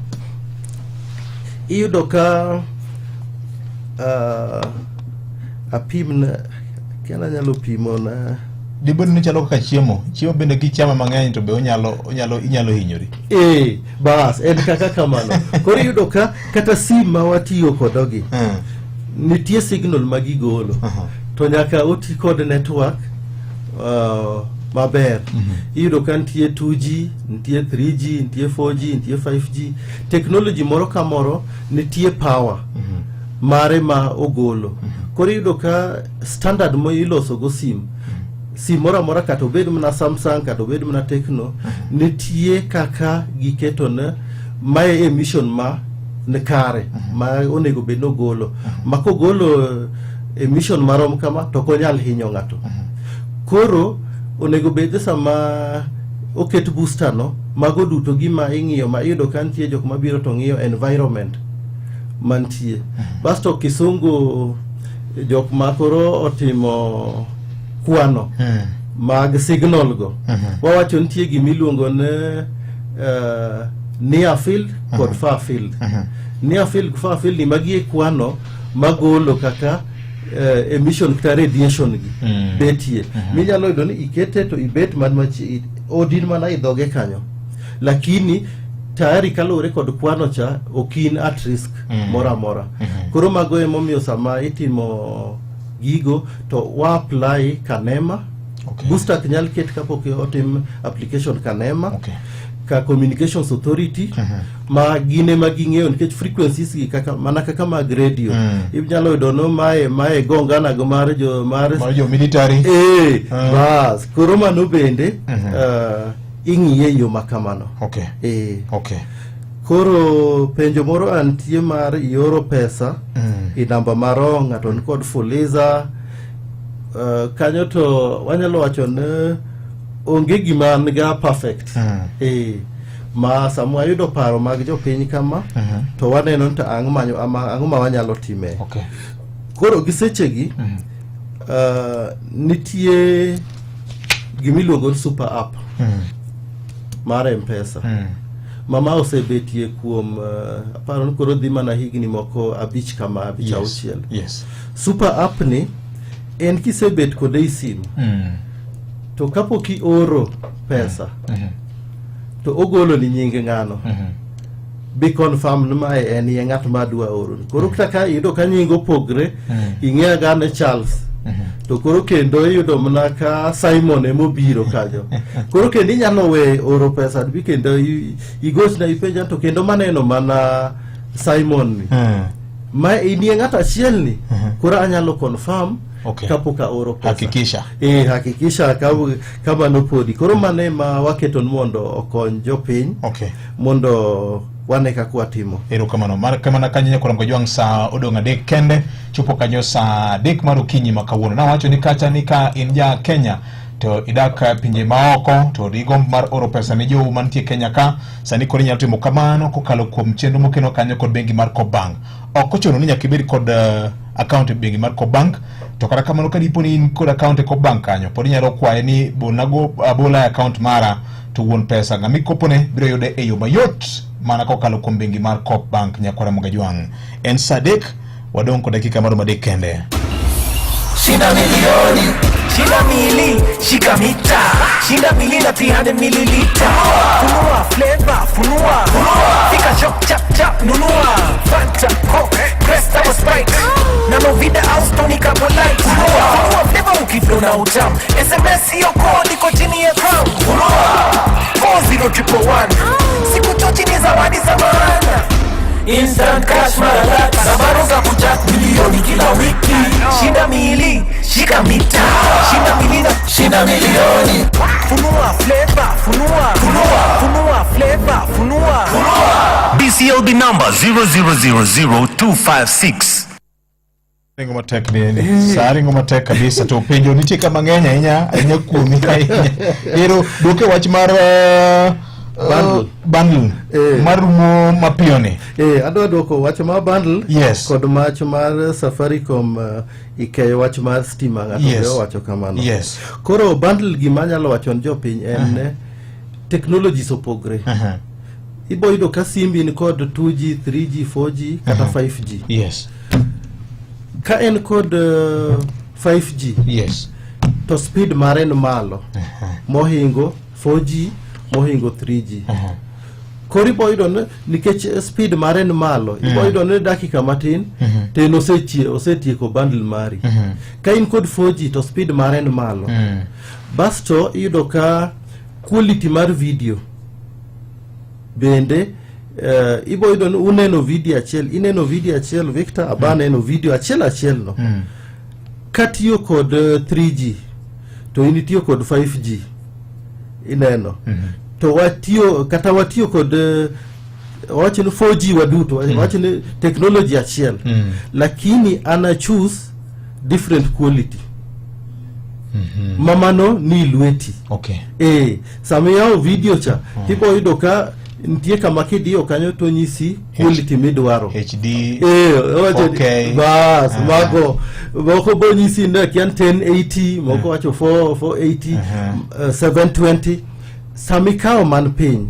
iyudo ka apimna kena anyalo pimo na Dibed ni chalo kaka chiemo chiemo bende kichame mang'eny to be onyalo onyalo inyalo hinyori. Bas en kaka kamano. Koro iyudo ka kata sim ma watiyo kodogi nitie signal ma gigolo to nyaka oti kod network maber. Iyudo ka nitie 2G, nitie 3G, nitie 4G, nitie 5G. Technology moro ka moro nitie power mare ma ogolo. Koro iyudo ka standard ma iloso go sim, sim moro amora kata obed mana Samsung kata obed mana Tecno, nitie kaka giketo ne mae emission ma ni kare ma onego bed ni ogolo. Ma kogolo emission marom kama to ok onyal hinyo ng'ato. Koro onego bed ni sama oket booster no, mago duto gima ing'iyo ma iyudo ka nitie jok mabiro to ng'iyo environment mantie. Basto kisungu jok ma koro otimo kwano mag signal go, wawacho nitie gimiluongo ni near field kod far field. Near field far field ni magi e kwano magolo kaka emission kata radiation gi betie. Minyalo yudo ni ikete to ibet man machi odin mana i dhoge kanyo, lakini tayari kaluwore kod kwano cha ok in at risk moro amora. Koro mago emomiyo sama itimo gigo to wa apply KANEMA. Booster ok nyal ket kapok otim application KANEMA ka Communications Authority ma gin ema ging'eyo nikech frequencies gi kaka mana kaka mag radio inyalo yudo no mae gongana go mar jo mar Mar jo military. Bas koro mano bende ing'iye e yo ma kamano. Koro penjo moro antie mar ioro pesa i namba maro ng'ato ni kod Fuliza kanyo to wanyalo wacho ni onge gima niga perfect. Ma sama wayudo paro mag jopiny kama to waneno ni to ang'o ma ang'o ma wanyalo time. Koro gi sechegi nitie gimiluongo ni super app mar M-Pesa. Mama osebetie kuom aparo ni koro dhi mana higni moko 5 kama 5 6. Super app ni en kisebet kode e simu to kapok ioro pesa to ogolo ni nying ng'ano bi confirm ni mae en ye ng'at ma adwa oro ni. Koro kata ka iyudo ka nying opogre, ing'eya ga ni Charles to koro kendo iyudo mana ka Simon emobiro kanyo, koro kendo inyalo we oro pesa bi kendo igochna ipenja to kendo maneno mana Simon ni ma inie ng'at achiel ni, koro anyalo confirm kapok aoro pesa. Hakikisha. Hakikisha ka mano podi. Koro mano ema waketo ni mondo okony jopiny mondo wane kaka watimo. Erokamano. Mar kamana kanyo nyakwar Jwang' saa odong' 3 kende chopo kanyo saa 3 mar okinyi ma kawuono. Nawacho ni kacha ni ka in ja Kenya to idak pinje maoko to digomb mar oro pesa ne jou mantie Kenya ka, sani koro inyalo timo kamano kokalo kuom chenro mokeno kanyo kod bengi mar Coop Bank. Ok ochuno ni nyaka ibed kod account e bengi mar Coop Bank, to kata kamano ka dipo ni in kod account e Coop Bank kanyo, pod inyalo kwaye ni bolnago abola e account mara, to wuon pesa ng'ama ikopone biro yude e yo mayot mana kokalo kuom bengi mar Coop Bank. Nyakwara Mogajwang', en saa 3, wadong' kod dakika maromo 3 kende. Shinda milioni, shinda mili, shika mita, shinda mili na 300 mililita. Funua flavor, funua, fika shop chap chap nunua. Fanta, Coke, Cresta au Sprite, na Novida au Stony Light. Funua flavor ukiflow na utam. SMS hiyo code iko chini ya crown. Funua 40111. Siku chochi ni zawadi za maana. Instant cash mara laki, na bado za kuchat milioni kila wiki. Shinda mili, shika mita, shinda mili na shinda milioni. Funua flavor, funua, funua, funua flavor, funua, funua. BCLB number 0000256. Ringo matek ni sa ringo matek kabisa to penjo nitie ka mang'eny ahinya ahinya kuomi ahinya. Ero duoke wach mar Bundle. Bundle mar rumo mapiyo ni. Adwa duoko wach mar bundle. Yes. Kod wach mar Safaricom ikeyo wach mar stima ng'ato be owacho kamano. Yes. Koro bundle gima anyalo wacho ne jopiny en technologies opogre. Ibo yudo ka simbi ni kod 2G, 3G, 4G kata 5G. Yes. Ka en kod 5G. Yes. To speed mare ni malo. Mohingo 4G, mohingo 3G. Koro ibo yudo ni nikech speed mare ni malo, ibo yudo ni dakika matin to en osetieko bundle mari. Ka in kod 4G to speed mare ni malo. Basto iyudo ka quality mar video bende ibo yudo ni uneno video achiel, ineno video achiel Victor, aba neno video achiel achiel no. Katiyo kod 3G to in itiyo kod 5G ineno. To watiyo kata watiyo kod wacho ni 4G waduto, wacho ni technology achiel. Lakini ana choose different quality. Mamano ni lweti. Okay. Sama iyawo video cha, ibo yudo ka nitie kama kidiyo kanyo to nyisi quality midwaro. HD, Wacho ni 4K. Bas, mago moko bo nyisi ni kia 1080, moko wacho 480, 720. Sama ikawo man piny,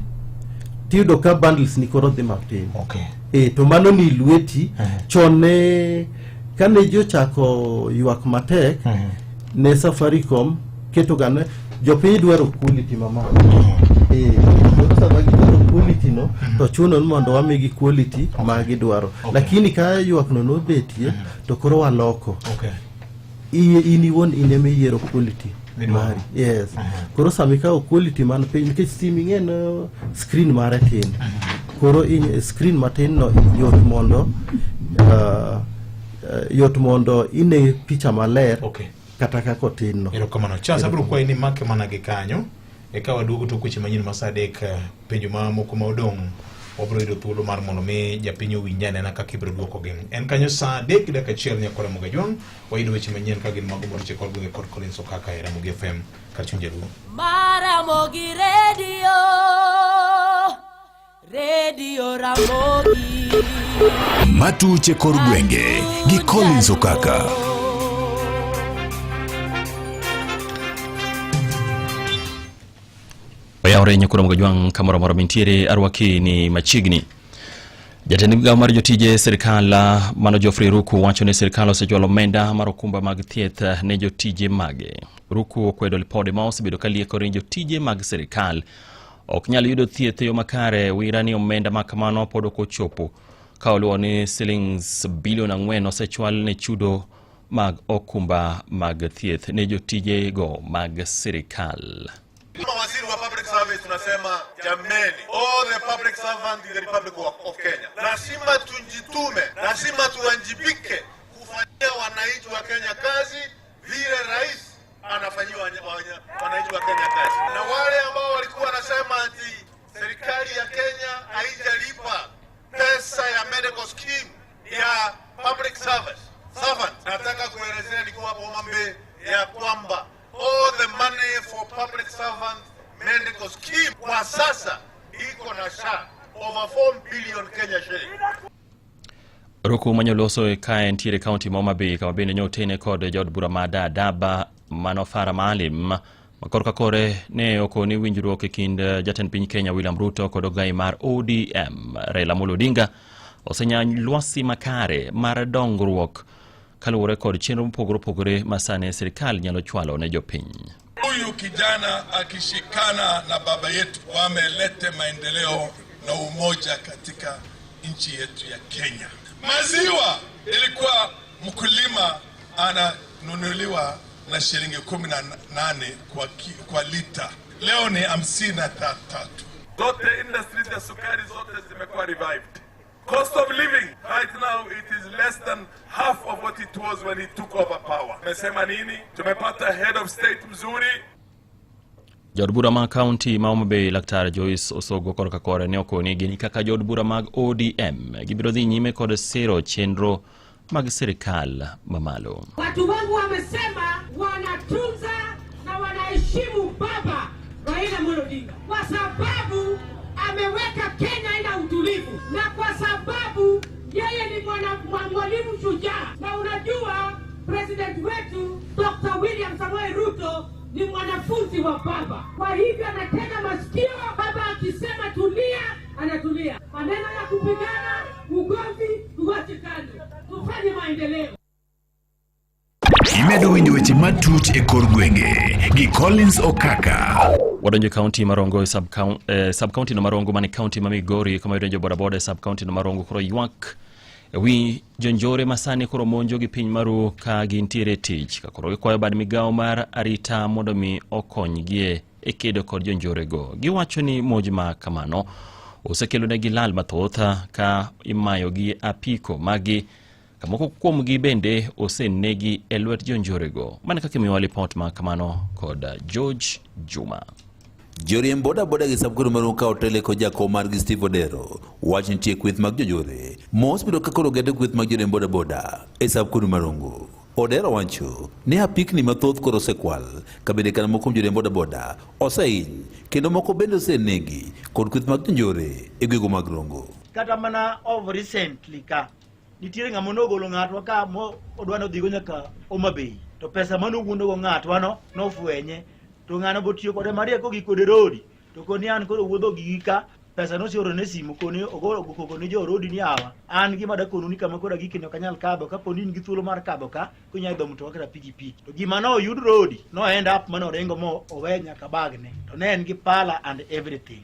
tiyudo ka bundles ni koro dhi matin. Okay. To mano ni lweti. Chon ne kane ji ochako ywak matek, ne Safaricom keto ga ne jopiny dwaro quality mamalo. Koro sama gidwaro quality no, to chuno ni mondo wamigi quality ma gidwaro. Lakini ka ywak no nobetie, to koro waloko. Okay. In iwuon in ema iyiero quality Midwaro. mari. Yes. Koro sama ikawo quality man piny, nikech simu ing'e ni screen mare tin. Koro in screen matin no yot mondo ine picha maler. Okay. Kata kaka otin no. Erokamano. Charles, abiro kwayi ni make mana gi kanyo. Eka waduogo tok weche manyien ma saa 3, penjo mamoko ma odong' wabiro yudo thuolo mar mondo mi japiny owinj anena kaka ibiro duokogi. En kanyo saa 3:01 Nyakwara Mogajwang', wayudo weche manyien ka gin mago moroche kod gwenge kod Collins Okaka e Ramogi FM kar chuny Jaluo. Maramogi Radio, Radio Ramogi. Matuche kor gwenge gi Collins Okaka. Oyawre Nyakwara Mogajwang' kamoro amora mintiere, arwaki ni machiegni. Jatend migawo mar jotije sirikal mano Geoffrey Ruku wacho ni sirikal osechwalo omenda mar okumba mag thieth ne jotije mage. Ruku okwedo lipode ma osebedo ka liekore ni jotije mag sirikal ok nyal yudo thieth e yo makare. Wira ni omenda ma kamano pod ok ochopo ka oluwo ni silings bilion 4 osechwal ne chudo mag okumba mag thieth ne jotije go mag sirikal. Kama waziri wa public service tunasema jameni, all the public servants in the Republic of Kenya, lazima tujitume, lazima tuwajibike kufanyia wananchi wa Kenya kazi vile rais anafanyia wananchi wa Kenya kazi. Na wale ambao walikuwa wanasema ati serikali ya Kenya haijalipa pesa ya medical scheme ya public service servant, nataka kuelezea nikiwa hapo Homa Bay ya kwamba all the money medical scheme kwa sasa iko na SHA over 4 billion Kenya shilling. Ruku manyoloso ka entiere kaunti ma Homa Bay kama bende nyotene kod jaod bura ma Dadaab mano Farah Maalim ma korka kore ne okoni winjruok e kind jatend piny Kenya William Ruto kod ogai mar ODM Raila Amolo Odinga osenyanyo lwasi makare mar dongruok kaluwore kod chenro mopogore opogore ma sani sirikal nyalo chwalo ne jopiny. Huyu kijana akishikana na baba yetu wamelete maendeleo na umoja katika nchi yetu ya Kenya. Maziwa ilikuwa mkulima ananunuliwa na shilingi 18 kwa lita, leo ni 53. Zote industries ya sukari zote zimekuwa revived. Cost of living right now it is less than half of what it was when he took over power. Tumesema nini? Tumepata head of state mzuri. Jaod bura ma kaunti ma Homa Bay Laktar Joyce Osogo korka kore ne okoni gin kaka jood bura mag ODM gibiro dhi nyime kod siro chenro mag sirikal mamalo. Watu wangu wamesema wanatunza na wanaheshimu baba Raila Amolo Odinga kwa sababu ameweka Kenya ina utulivu na kwa sababu yeye ni mwalimu shujaa, na unajua president wetu Dr. William Samoei Ruto ni mwanafunzi wa baba, kwa hivyo anatega masikio. Baba akisema tulia, anatulia. Maneno ya kupigana, ugomvi tuache kando, tufanye maendeleo. Imedo winjo weche matut e kor gwenge gi Collins Okaka. Wadonjo e kaunti ma Rongo e sub-county no Marongo mane kaunti ma Migori kama idonjo bodaboda e sub-county no Marongo koro ywak ewi jonjore ma sani koro monjo gi piny maru ka gintiere e tich ka koro gikwayo bad migawo mar arita mondo mi okonygie e kedo kod jonjorego. Giwacho ni monj ma kamano osekelonegi lal mathoth ka imayogi apiko magi ka moko kuomgi bende osenegi e lwet jonjorego. Mana kaka imiyowa lipot ma kamano kod George Juma. Joriemb bodaboda gi sub-county Marongo ka otele kod jakom margi Steve Odero wacho nitie kweth mag jonjore mosebedo ka koro geto kweth mag joriemb bodaboda e sub-county Marongo. Odero wacho ni apikni mathoth koro osekwal ka bende kata moko kuom joriemb bodaboda osehiny kendo moko bende osenegi kod kweth mag jonjore e gwenge mag Rongo. Kata mana of recently ka nitiere ng'ama nogolo ng'atwa ka mo odwa nodhigo nyaka Homa Bay to pesa mane owuondogo ng'atwa no nofwenye to ng'ano botiyo kode marieko gi kode rodi to koni an koro wuodho gigi ka pesa noseorone simu koni ogoro koko ni jo rodi ni awa an gima dakonu ni kama koro agike ni ok anyal kadho kapo ni in gi thuolo mar kadho ka kunya idho mtoka kata pikipiki to gima noyud rodi no end up mane oringo mo owe nyaka bagne to ne en gi pala and everything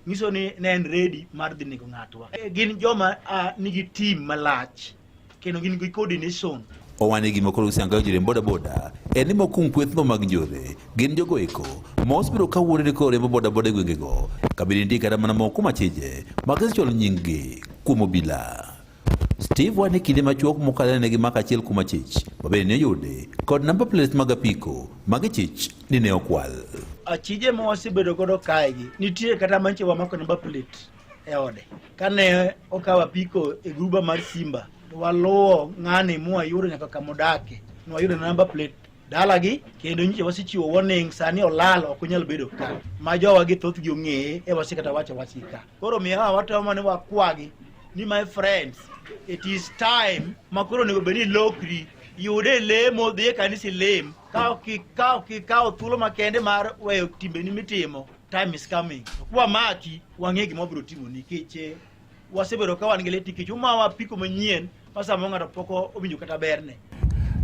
nyiso ni ne en ready mar dhi nego ng'atwa. Gin joma nigi team malach kendo gin gi coordination. Owani gima koro usianga joriemb bodaboda en ni moko kuom kwethno mag njore gin jogo eko ma osebedo ka wuondore ka riembo bodaboda e gwengego ka bende nitie kata mana moko machije ma gisechwalo nying-gi kuom obila. Steve wane kinde machuok mokalo ne gimako achiel kuom achich ma bende ne oyudi kod number plates mag apiko ma gichich ni ne okwal. Achije ma wasebedo godo kaegi nitie kata manche wamako number plate e ode. Kane okawo apiko e gruba mar Simba to waluwo ng'ani mwayudo nyaka kamodake. Nwayudo number plate dalagi kendo nyiche wasechiwo warning sani olal ok onyal bedo ka. Ma jowa gi thothgi ong'eye e wase kata wacho wach gi ka. Koro miyo watemo mana ni wakwagi ni my friends it is time ma koro onego bed ni ilokri yude lemo dhi e kanisa ilem ka ok ikawo thuolo makende mar weyo timbeni mitimo time is coming kwamaki wang'e gima wabiro timo nikech wasebedo ka wan gi lit nikech umawa apiko manyien ma samoro ng'ato pok owinjo kata berne.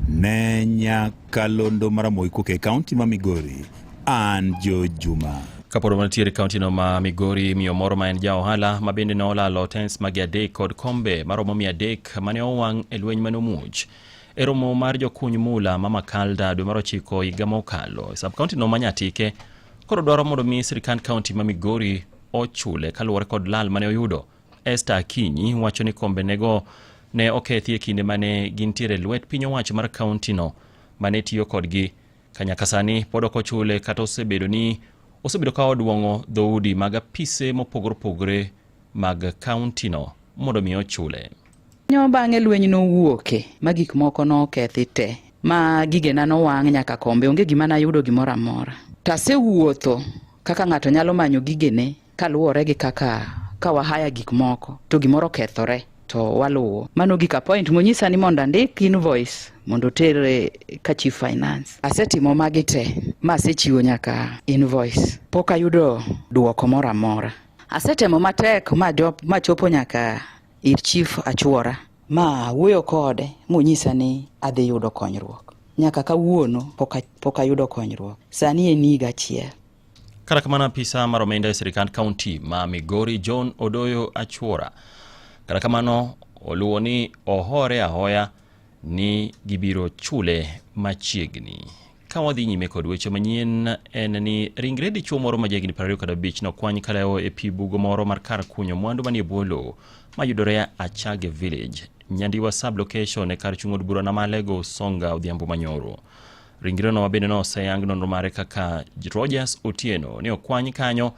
Ne Nyakalondo Maramogi kowuok e kaunti ma Migori, an George Juma. Kapod wantiere e kaunti no ma Migori, miyo moro ma en ja ohala ma bende ne olalo tents mage 3 kod kombe maromo 300 mane owang' e lweny mane omuoch e romo mar jokuny mula ma Makalda dwe mar 9 higa mokalo e sub kaunti no ma Nyatike koro dwaro mondo mi sirkand kaunti ma Migori ochule kaluwore kod lal mane oyudo. Esther Akinyi wacho ni kombe nego ne okethi e kinde mane gintiere lwet piny owacho mar kaunti no mane tiyo kodgi ka nyaka sani pod ok ochule kata osebedo ni osebedo ka oduong'o dhoudi mag apise mopogore opogore mag kaunti no mondo mi ochule. Nyo bang'e lweny nowuoke ma gik moko nokethi te ma gigena nowang' nyaka kombe onge gima nayudo gimoro amora. Tasewuotho Kaka ng'ato nyalo manyo gigene kaluwore gi kaka ka wahaya gik moko to gimoro okethore to waluwo. Mano gik a point monyisa ni mondo andik invoice mondo oter ka chief finance. Asetimo magi te ma asechiwo nyaka invoice. Pok ayudo duoko moro amora. Asetemo matek machopo nyaka ir chief Achuora ma awuoyo kode monyisa ni adhi yudo konyruok. Nyaka kawuono pok ayudo konyruok. Sani en higa achiel. Kata kamano apisa mar omenda e sirikand kaunti ma Migori John Odoyo Achuora kata kamano oluwo ni ohore ahoya ni gibiro chule machiegni. Ka wadhi nyime kod weche manyien en ni ringre dichuo moro ma jahigni 25 nokwany kalewo e pi bugo moro mar kar kunyo mwandu manie bwo lowo mayudore Achage Village, Nyandiwa sub-location e kar chung' od bura Namalego Usonga odhiambo manyoro. Ringreno ma bende noseyang nonro mare kaka Rogers Otieno ne okwany kanyo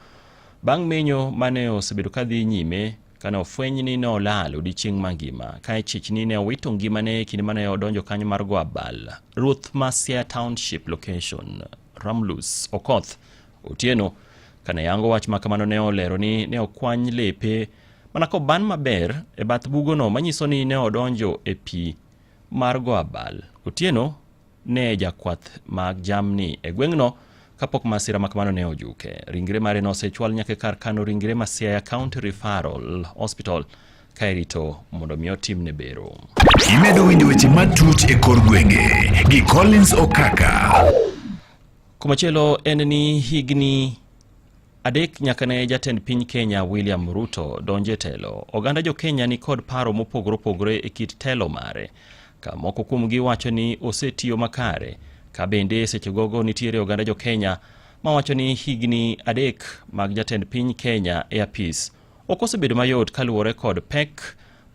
bang' menyo mane osebedo kadhi nyime kane ofweny ni ne olal odiechieng' mangima ka ichich ni ne owito ngimane e kinde mane odonjo kanyo mar go abal. Ruoth ma Siaya Township location Ramlus Okoth Otieno kane yango wach ma kamano ne olero ni ne okwany lepe mana koban maber e bath bugono manyiso ni ne odonjo e pi mar go abal. Otieno ne jakwath mag jamni e gweng'no kapok masira ma kamano ne ojuke. Ringre mare nosechwal nyaka e kar kano ringre ma Siaya County Referral Hospital ka irito mondo mi otimne bero. Imedo winjo weche matut e kor gwenge gi Collins Okaka. Komachielo en ni higni 3 nyaka ne jatend piny Kenya William Ruto donj e telo, oganda jo Kenya ni kod paro mopogore opogore e kit telo mare, ka moko kuomgi wacho ni osetiyo makare, ka bende seche gogo nitiere oganda jo Kenya mawacho ni higni 3 mag jatend piny Kenya e apis ok osebedo mayot kaluwore kod pek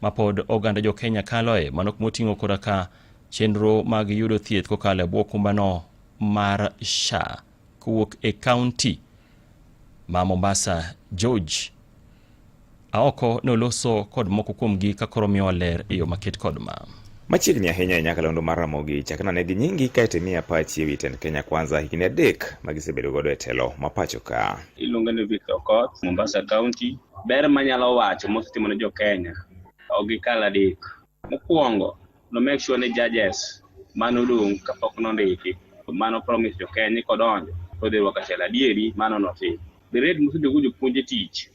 mapod oganda jo Kenya kaloe, mano kumoting'o koda ka chenro mag yudo thieth kokalo e bwo okumbano mar SHA. Kowuok e kaunti ma Mombasa, George Aoko noloso kod moko kuomgi ka koro miyowa ler e yo maket kod ma. Machiegni ahinya e nyakalondo mar Ramogi, chakna ne gi nyingi kaeto imiya pachi ewi tend Kenya Kwanza higni 3 ma gisebedo godo e telo ma pacho ka. Iluonga ni Victor Okoth, Mombasa County. Ber manyalo wacho mosetimo ne jo Kenya ok gikal 3. Mokwongo, no make sure ni judges manodong' kapok nondiki mano promise jo Kenya ni kodonjo to odhi rwako achiel. Adieri mano notimo. The rate mosebedo jopuonj e tich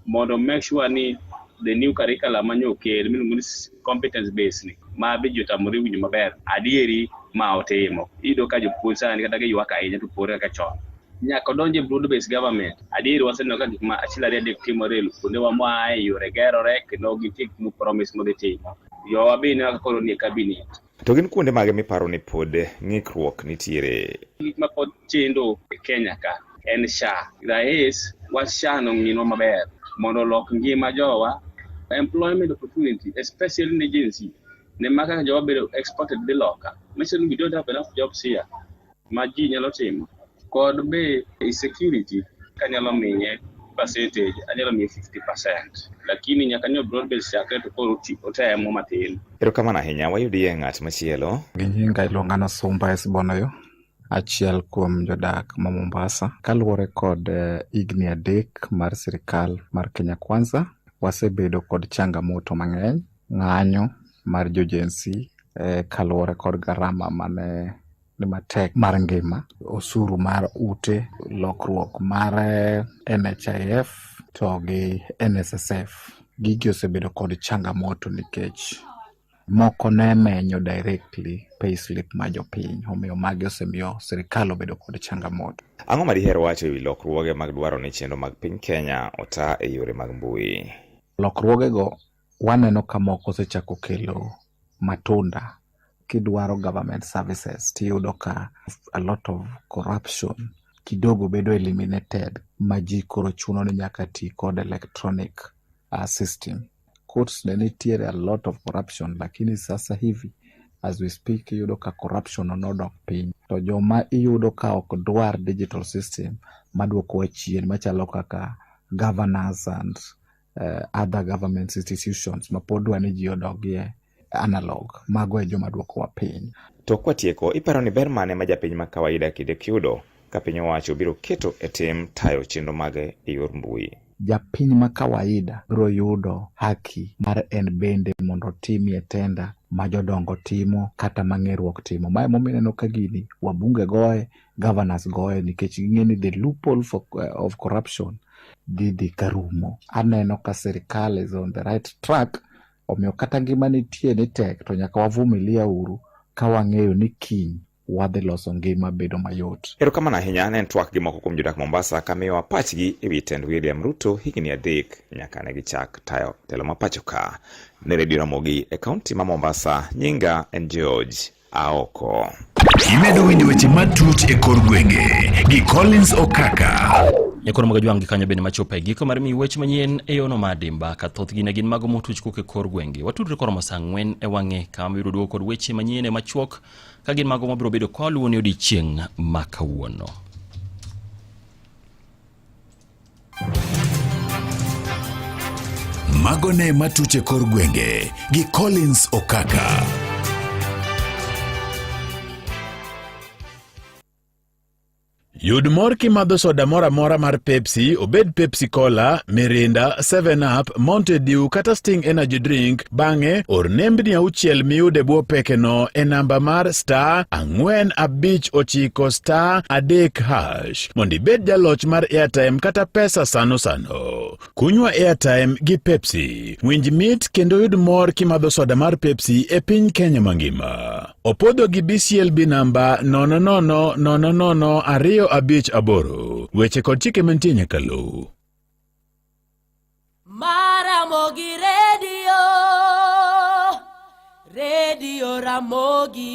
mondo make sure ni the new curriculum manyo okel miluongo ni competence based ni ma be ji otamore winjo maber. Adieri ma otimo. Iyudo ka jopuonj sani kata giywak ahinya to pore kaka chon. Nyaka odonj e broad based government. Adieri waseneno ka gik ma achiel ariyo adek timore e kuondewa moaye, yore gerore kendo gitie gik mo promise modhi timo. Jowa be ineno ka koro nie cabinet. To gin kuonde mage miparo ni pod ng'ikruok nitiere? Gik ma pod chendo e Kenya ka en SHA. Rais wach SHA no ng'inwa maber mondo olok ngima jowa. Employment opportunity especially ne Gen Z ne ma kaka jowa bedo exported dhi loka. Manyiso ni we don't have enough jobs here ma ji nyalo timo. Kod be insecurity kanyalo miye percentage anyalo miye 50% lakini nyaka nyo broad base chakre to koro otemo matin. Erokamano ahinya, wayudie ng'at machielo. Gi nyinga iluonga ni Sumba Esbonoyo, achiel kuom jodak ma Mombasa. Kaluwore kod higni 3 mar sirikal mar Kenya Kwanza, wasebedo kod changamoto mang'eny, ng'anyo mar jo Gen Z kaluwore kod garama mane ni matek mar ngima, osuru mar ute, lokruok mar NHIF to gi NSSF. Gigi osebedo kod changamoto nikech moko ne menyo directly payslip ma jopiny, omiyo magi osemiyo sirikal obedo kod changamoto. Ang'o ma diher wacho ewi lokruoge mag dwaro ni chenro mag piny Kenya ota e yore mag mbui? Lokruogego waneno ka moko osechako kelo matunda. Kidwaro government services tiyudo ka a lot of corruption kidogo bedo eliminated ma ji koro chuno ni nyaka ti kod electronic system. Courts ne nitiere a lot of corruption, lakini sasa hivi as we speak iyudo ka corruption nodok piny. To joma iyudo ka ok dwar digital system maduokowa chien machalo kaka governors and other government institutions ma pod dwa ni ji odogie analog, mago e joma duokowa piny. To kwatieko, iparo ni ber mane ma japiny ma kawaida kinde yudo ka piny owacho biro keto e tim tayo chenro mage e yor mbui. Japiny ma kawaida biro yudo haki mar en bende mondo otimie tender ma jodongo timo kata ma ng'eruok timo. Ma emomiyo ineno ka gini wabunge goye, governors goye nikech ging'e ni the loophole for, of corruption dhi dhi karumo. Aneno ka sirikal is on the right track, omiyo kata ngima nitie ni tek to nyaka wavumilia uru ka wang'eyo ni kiny wadhi loso ngima bedo mayot. Erokamano ahinya ne en twak gi moko kuom jodak Mombasa ka miyowa pachgi e wi tend William Ruto higni adek nyaka ne gichak tayo telo ma pacho ka. Ne Redio Ramogi e kaunti ma Mombasa, nyinga en George Aoko. Imedo winjo weche matut e kor gwenge gi Collins Okaka. Nyakoro mag ajwang' gi kanyo bende machopo e giko mar miyi weche manyien e yono mar dimba ka thothgi ne gin mago motuch kowuok e kor gwenge. Watudre koromo saa ang'wen e wang'e kama wabiro duogo kod weche manyien e machuok ka gin mago mabiro bedo kwa luwo ni odiechieng' ma kawuono. Mago ne matuche kor gwenge gi Collins Okaka. Yud mor kimadho soda moro amora mar Pepsi, obed Pepsi Cola, Mirinda, 7 Up, Mountain Dew kata Sting Energy Drink. Bang'e, or nembni auchiel miyud e bwo pekeno e namba mar star 459 star 3 hash mondo ibed jaloch mar airtime kata pesa sano sano. Kunywa airtime gi Pepsi. Winj mit kendo yud mor kimadho soda mar Pepsi e piny Kenya mangima. Opodho gi BCLB namba 0000258. Weche kod chike mantie nyaka luw. Maramogi Radio, Radio Ramogi,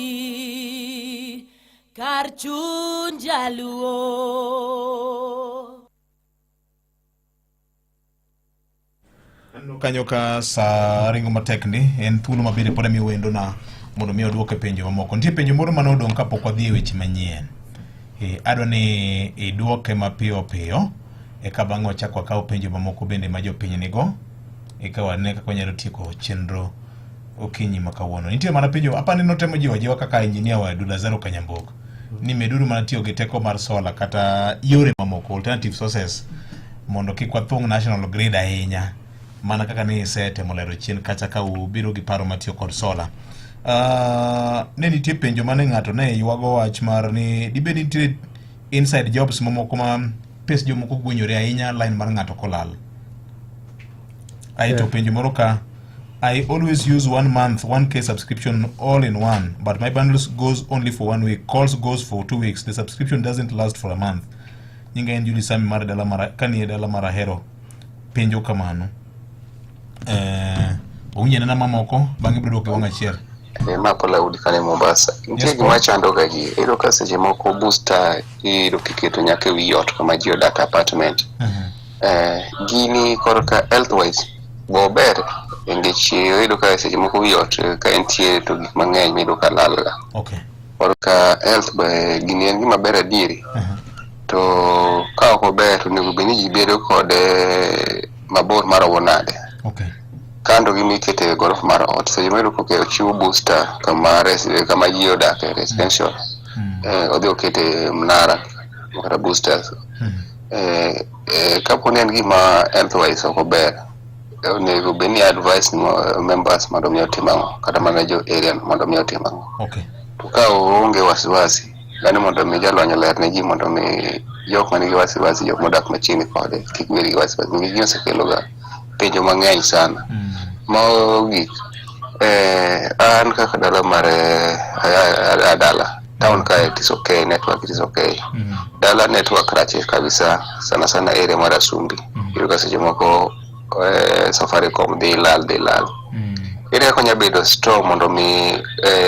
kar chuny jaluo. Aneno kanyo ka saa ringo matek ndi en thuolo ma bende pod amiyo wendona mondo mi odwoke penjo mamoko. Nitie penjo moro mane odong' kapok wadhi e weche manyien. E, adwa ni idwoke mapiyo piyo eka bang'e wachak wakaw penjo mamoko bende ma jopiny nigo eka wane kaka wanyalo tieko chenro okinyi ma kawuono. Nitie mana penjo apani notemo jiwo ajiwa kaka engineer wadu Lazaro Kanyambok ni meduru mana tiyo gi teko mar sola kata yore mamoko alternative sources mondo kik wathung' national grid ahinya mana kaka ni isetemo lero chien kacha ka ubiro gi paro matiyo kod sola. Ne nitie penjo mane ng'ato ne ywago wach mar ni dibed ni nitie inside jobs mamoko ma pes jomoko gwenyore ahinya line mar ng'ato kolal. Aeto penjo moro ka I always use one month 1k subscription all in one but my bundles goes only for one week calls goes for 2 weeks the subscription doesn't last for a month. Nyinga en Julie Sami mar dala mar kanie dala mar Ahero penjo kamano. Owinjo anena mamoko bang'e biro duoke wang' achiel. Ma Paul Audi kane Mombasa. Nitie Yes, gima Paul. chando ga ji. Iyudo ka seche moko booster iyudo kiketo nyaka e wi ot kama ji odak apartment. Gini korka health wise bo ber nikech iyudo ka seche moko wi ot ka entie to gik mang'eny miyudo ka lal ga. Okay. Korka health be gini en gima ber adieri. To ka ok ober to onego bed ni ji bedo kode mabor maromo nade. Okay. Kando gi mikete e gorofa mar ot seche ma iyudo ka ochiwo booster kama kama ji odake residential odhi okete mnara kata boosters kapo ni en gima health wise ok ober onego bed ni advice ni members mondo mi otim ang'o kata mana jo area no mondo mi otim ang'o Okay. to ka oonge wasiwasi dhano mondo mi jalony oler ne ji mondo mi jok manigi wasiwasi jok modak machiegni kode kik bed gi wasiwasi nikech gini osekelo ga penjo mang'eny sana mogik an kaka dala mar dala town ka it is okay network it is okay dala network rach kabisa sana sana area mar Asumbi iyudo ka seche moko Safaricom dhi lal dhi lal ere kaka onya bedo strong mondo mi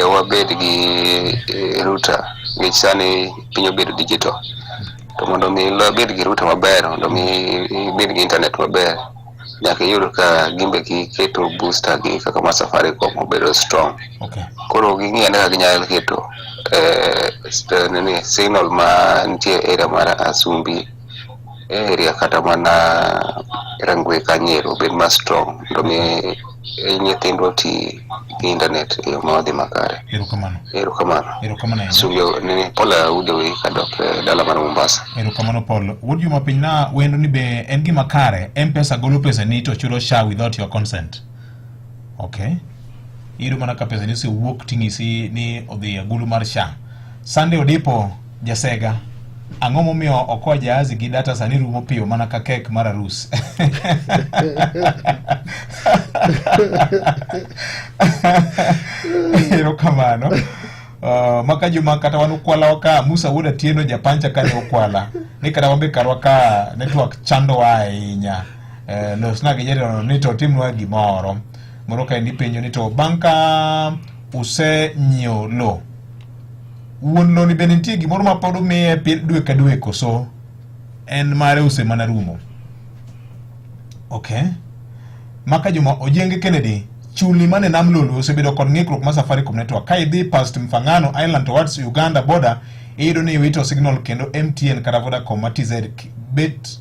wabed gi router nikech sani piny obedo digital to mondo mi wabed gi router maber mondo mi ibed gi internet maber nyaka iyud ka gimbe giketo booster gi kaka mar Safaricom obedo strong Okay. koro ging'i ane kaka ginyalo keto nini signal ma nitie e area mar Asumbi area kata mana Rangwe Kanyero obed ma strong mondo mi nyithindwa oti gi internet e yo ma odhi makare. Erokamano. Erokamano. Erokamano ahinya. Suyo nini Paul Audo kadok e dala mar Mombasa. Erokamano Paul. Wuod Juma piny na wendo ni be en gima kare M-Pesa golo pesa ni to chulo SHA without your consent. Okay. Iyudo mana ka pesa ni osewuok ting'isi ni odhi agulu mar SHA. Sunday Odipo Jasega. Ang'o momiyo Okoa Jahazi gi data sani rumo piyo mana ka kek mar arus? Erokamano. Maka juma kata wan ukwala ka Musa wuod Atieno japancha kane okwala ni kata wan be karwa ka network chandowa ahinya. Losna gi jatelo ni to timnwa gimoro. Moro kaendi penjo ni to bang' ka usenyiewo lo wuon lo ni bende nitie gimoro ma pod umiye dwe ka dwe koso en mare ose mana rumo? Okay. Maka Juma Ojenge Kennedy, chulni mane nam Lolwe osebedo kod ng'ikruok mar Safaricom network. Ka idhi past Mfangano Island towards Uganda border, iyudo ni iwito signal kendo MTN kata Vodacom ma TZ bet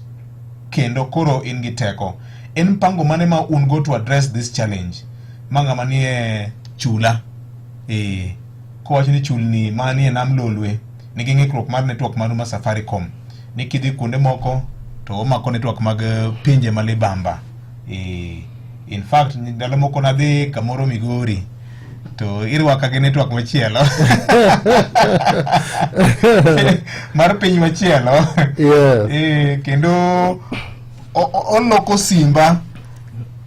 kendo koro in gi teko. En mpango mane ma un go to address this challenge? Ma ng'ama nie chula. Kowacho ni chulni manie nam Lolwe nigi ng'ikruok mar network maru mar Safaricom. Ni kidhi kuonde moko to omako network mag pinje ma libamba. In fact, ndalo moko nadhi kamoro Migori to irwaka gi network machielo mar piny machielo. Kendo oloko simba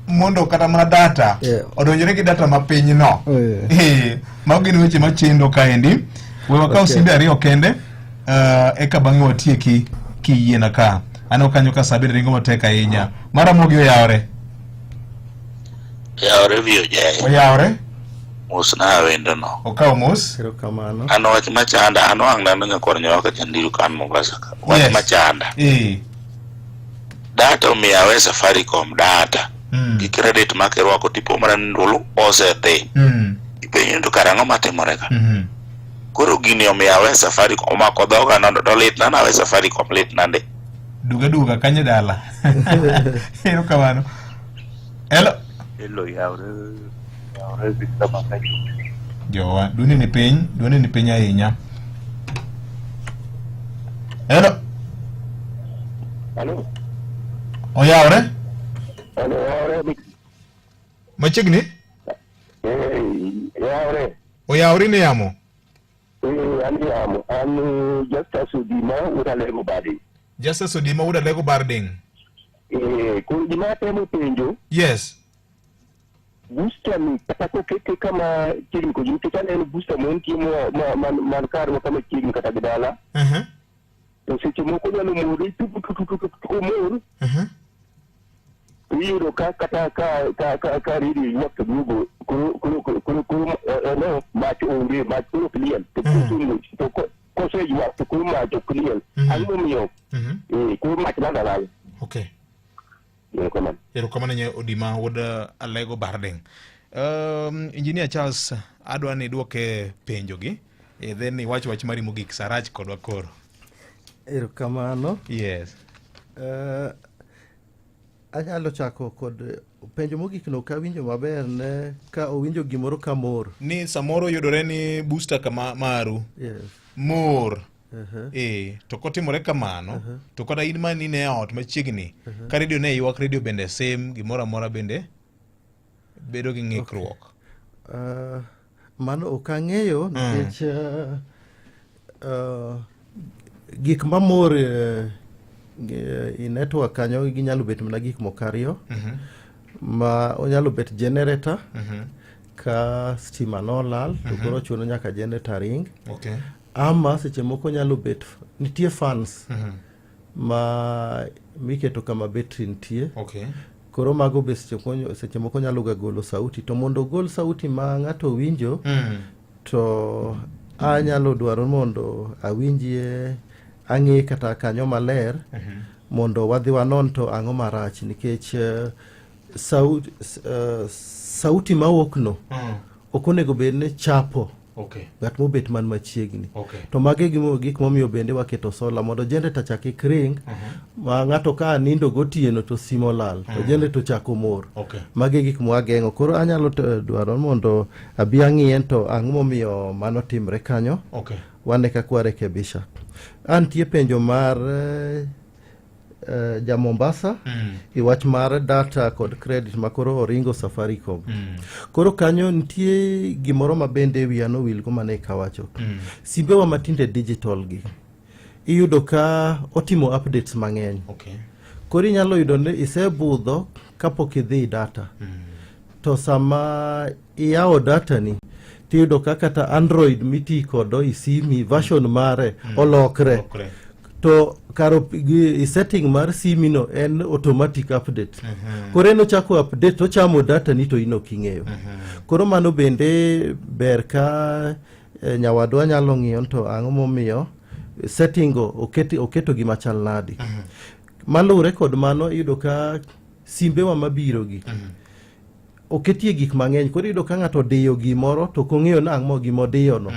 mondo kata mana data odonjore gi data ma piny no. Mago gin weche machendo kaendi. We wakaw simbe ariyo kende eka bang'e watieki kiyiena ka. Aneno kanyo ka saa bende ringo matek ahinya. Maramogi oyawore. Oyawore VOJ. Oyawore. Mos na wendo no. Okawo mos. Erokamano. An wach machanda, an wang' nano nyakwar Nyawaka Jandiru kan Mombasa ka. Wach machanda. Data omiyo awe Safaricom data. Gi credit ma kirwako tipo mana ni ndulu osedhi. Ipenjo ni to kara ang'o matimore ka? Koro gini omiyo awe Safaricom omako dhoga nondo to litna nawe Safaricom litna ndi. Duga duga kanye dala. Erokamano. Hello. Hello, yawre yawre Victor Makajo. Jowa, duoni ni piny, duoni ni piny ahinya. Hello. Hello. Oyawre? Hello, yawre. Machiegni? Eh, yawre. Oyawre ni yamo? Eh, an yamo. An Justus Odima wuod Alego Barding. Justus Odima wuod Alego Barding. Eh, koro gima atemo penjo. Yes. Booster ni kata kokete kama chiegni kod nikech aneno booster montie man karwa kama chiegni kata gi dala. To seche moko nyalo mor komor. To iyudo ka kata ka ka ka ka redio ywak to duogo koro koro koro koro no mach onge mach koro ok liel to to koseywak to koro mach ok liel. Ang'o momiyo? Koro mach lal alala. Okay. Erokamano. Erokamano nye Odima wuod Alego Barding. Engineer Charles, adwa ni idwoke penjogi then iwach wach mari mogik sarach kodwa koro. Erokamano. Yes. Anyalo chako kod penjo mogik no ka winjo maber ne ka owinjo gimoro ka mor. Ni samoro yudore ni booster kama maru. Yes. Mor. To kotimore kamano to kata in ma nine e ot machiegni ka redio ne ywak redio bende sim gimoro amora bende bedo gi ng'ikruok. Mano ok ang'eyo nikech gik mamor i network kanyo ginyalo bet mana gik moko ariyo ma onyalo bet generator ka stima nolal to koro chuno nyaka generator ring. Ama seche moko nyalo bet nitie fans ma miketo kama betri nitie. Koro mago be seche moko nyalo ga golo sauti to mondo ogol sauti ma ng'ato winjo to anyalo dwaro mondo awinjie ang'e kata kanyo maler mondo wadhi wanon to ang'o marach nikech sauti mawuok no ok onego bed ni chapo. Okay. Ng'at mobet man machiegni. Okay. To mago e gimo- gik momiyo bende waketo sola mondo generator chak kik ring ma ng'ato ka nindo gotieno to simo olal to generator ochako mor. Okay. Mago e gik mwageng'o. Koro anyalo dwaro mondo abi ang'iye to ang'o momiyo mano timre kanyo. Okay. Wane kaka warekebisha. Antie penjo mar ja Mombasa i wach mar data kod credit ma koro oringo Safaricom. Koro kanyo nitie gimoro ma bende wiya nowilgo mane kawacho. Simbewa matinde digital gi iyudo ka otimo updates mang'eny. Okay. Koro inyalo yudo ni isebudho kapok idhi data. To sama iyawo data ni tiyudo ka kata Android miti kodo i simi version mare olokre. Olokre. To kar gi setting mar simi no en automatic update. Koro en ochako update to ochamo data ni to in ok ing'eyo. Koro mano bende ber ka nyawadwa nyalo ng'iyo to ang'o momiyo setting go oketo gima chal nadi. Maluwore kod mano iyudo ka simbewa mabiro gi oketie gik mang'eny koro iyudo ka ng'ato odiyo gimoro to ok ong'eyo ni ang'o gima odiyono.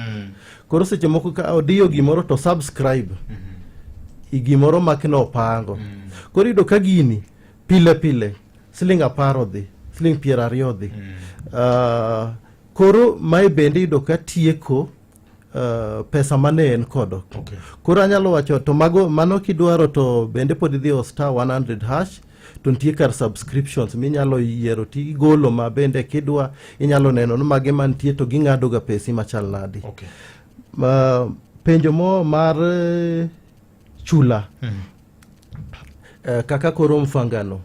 Koro seche moko ka odiyo gimoro to subscribe i gimoro ma nopango. Koro iyudo ka gini pile pile siling 10 odhi, siling 20 odhi. Koro mae bende iyudo ka tieko pesa mane en kodo. Okay. Koro anyalo wacho to mago mano kidwaro to bende pod idhi o star 100 hash to nitie kar subscriptions minyalo yiero tigolo ma bende kidwa inyalo neno ni mage mantie to ging'ado ga pesi machal nadi. Okay. Penjo mo mar chula kaka koro Mfangano.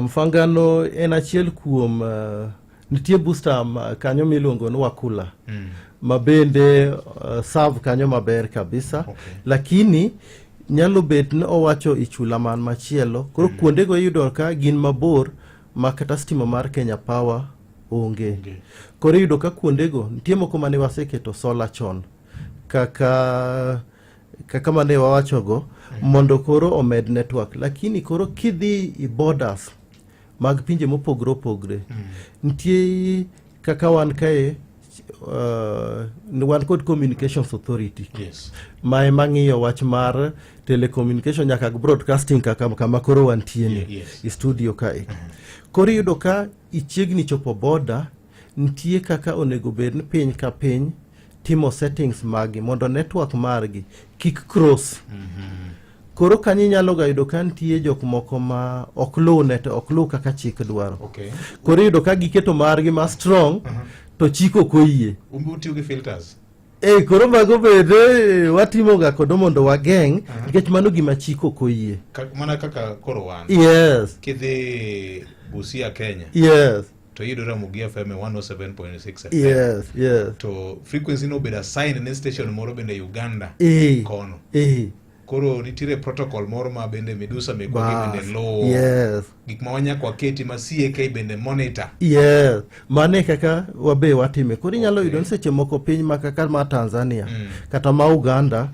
Mfangano en achiel kuom nitie booster kanyo miluongo ni Wakula ma bende serve kanyo maber kabisa. Okay. Lakini nyalo bet ni owacho i chula man machielo koro kuondego iyudo ka gin mabor ma kata stima mar Kenya Power onge. Koro iyudo ka kuondego nitie moko mane waseketo solar chon kaka mane wawachogo mondo koro omed network, lakini koro kidhi i borders mag pinje mopogore opogre nitie kaka wan kae wan kod Communications Authority Yes. ma ema ng'iyo wach mar telecommunication nyaka broadcasting kaka kama koro wantie ni Yes. i studio kae. Koro iyudo ka ichiegni chopo border, nitie kaka onego bed ni piny ka piny timo settings magi mondo network margi kik cross. Koro kanyo inyalo ga yudo ka nitie jok moko ma ok luw net ok luw kaka chik dwaro. Okay. Koro iyudo ka giketo margi ma strong to chik ok oyie. Umbe utiyo gi filters. Koro mago bende watimo ga kodo mondo wageng' nikech mano gima chik ok oyie. Mana kaka koro wan. Yes. Kidhi Busia Kenya. Yes. To iyudo Ramogi FM 107.6 FM. Yes, yes. To frequency no obedo assigned ne station moro bende Uganda. Kono. Koro nitiere protocol moro ma bende Midusa mekwa gi bende luwo. Yes. Gik ma wanyaka waketi ma CAK bende monitor. Yes. Mano e kaka wabe watime. Koro inyalo yudo ni seche moko piny ma kaka ma Tanzania kata ma Uganda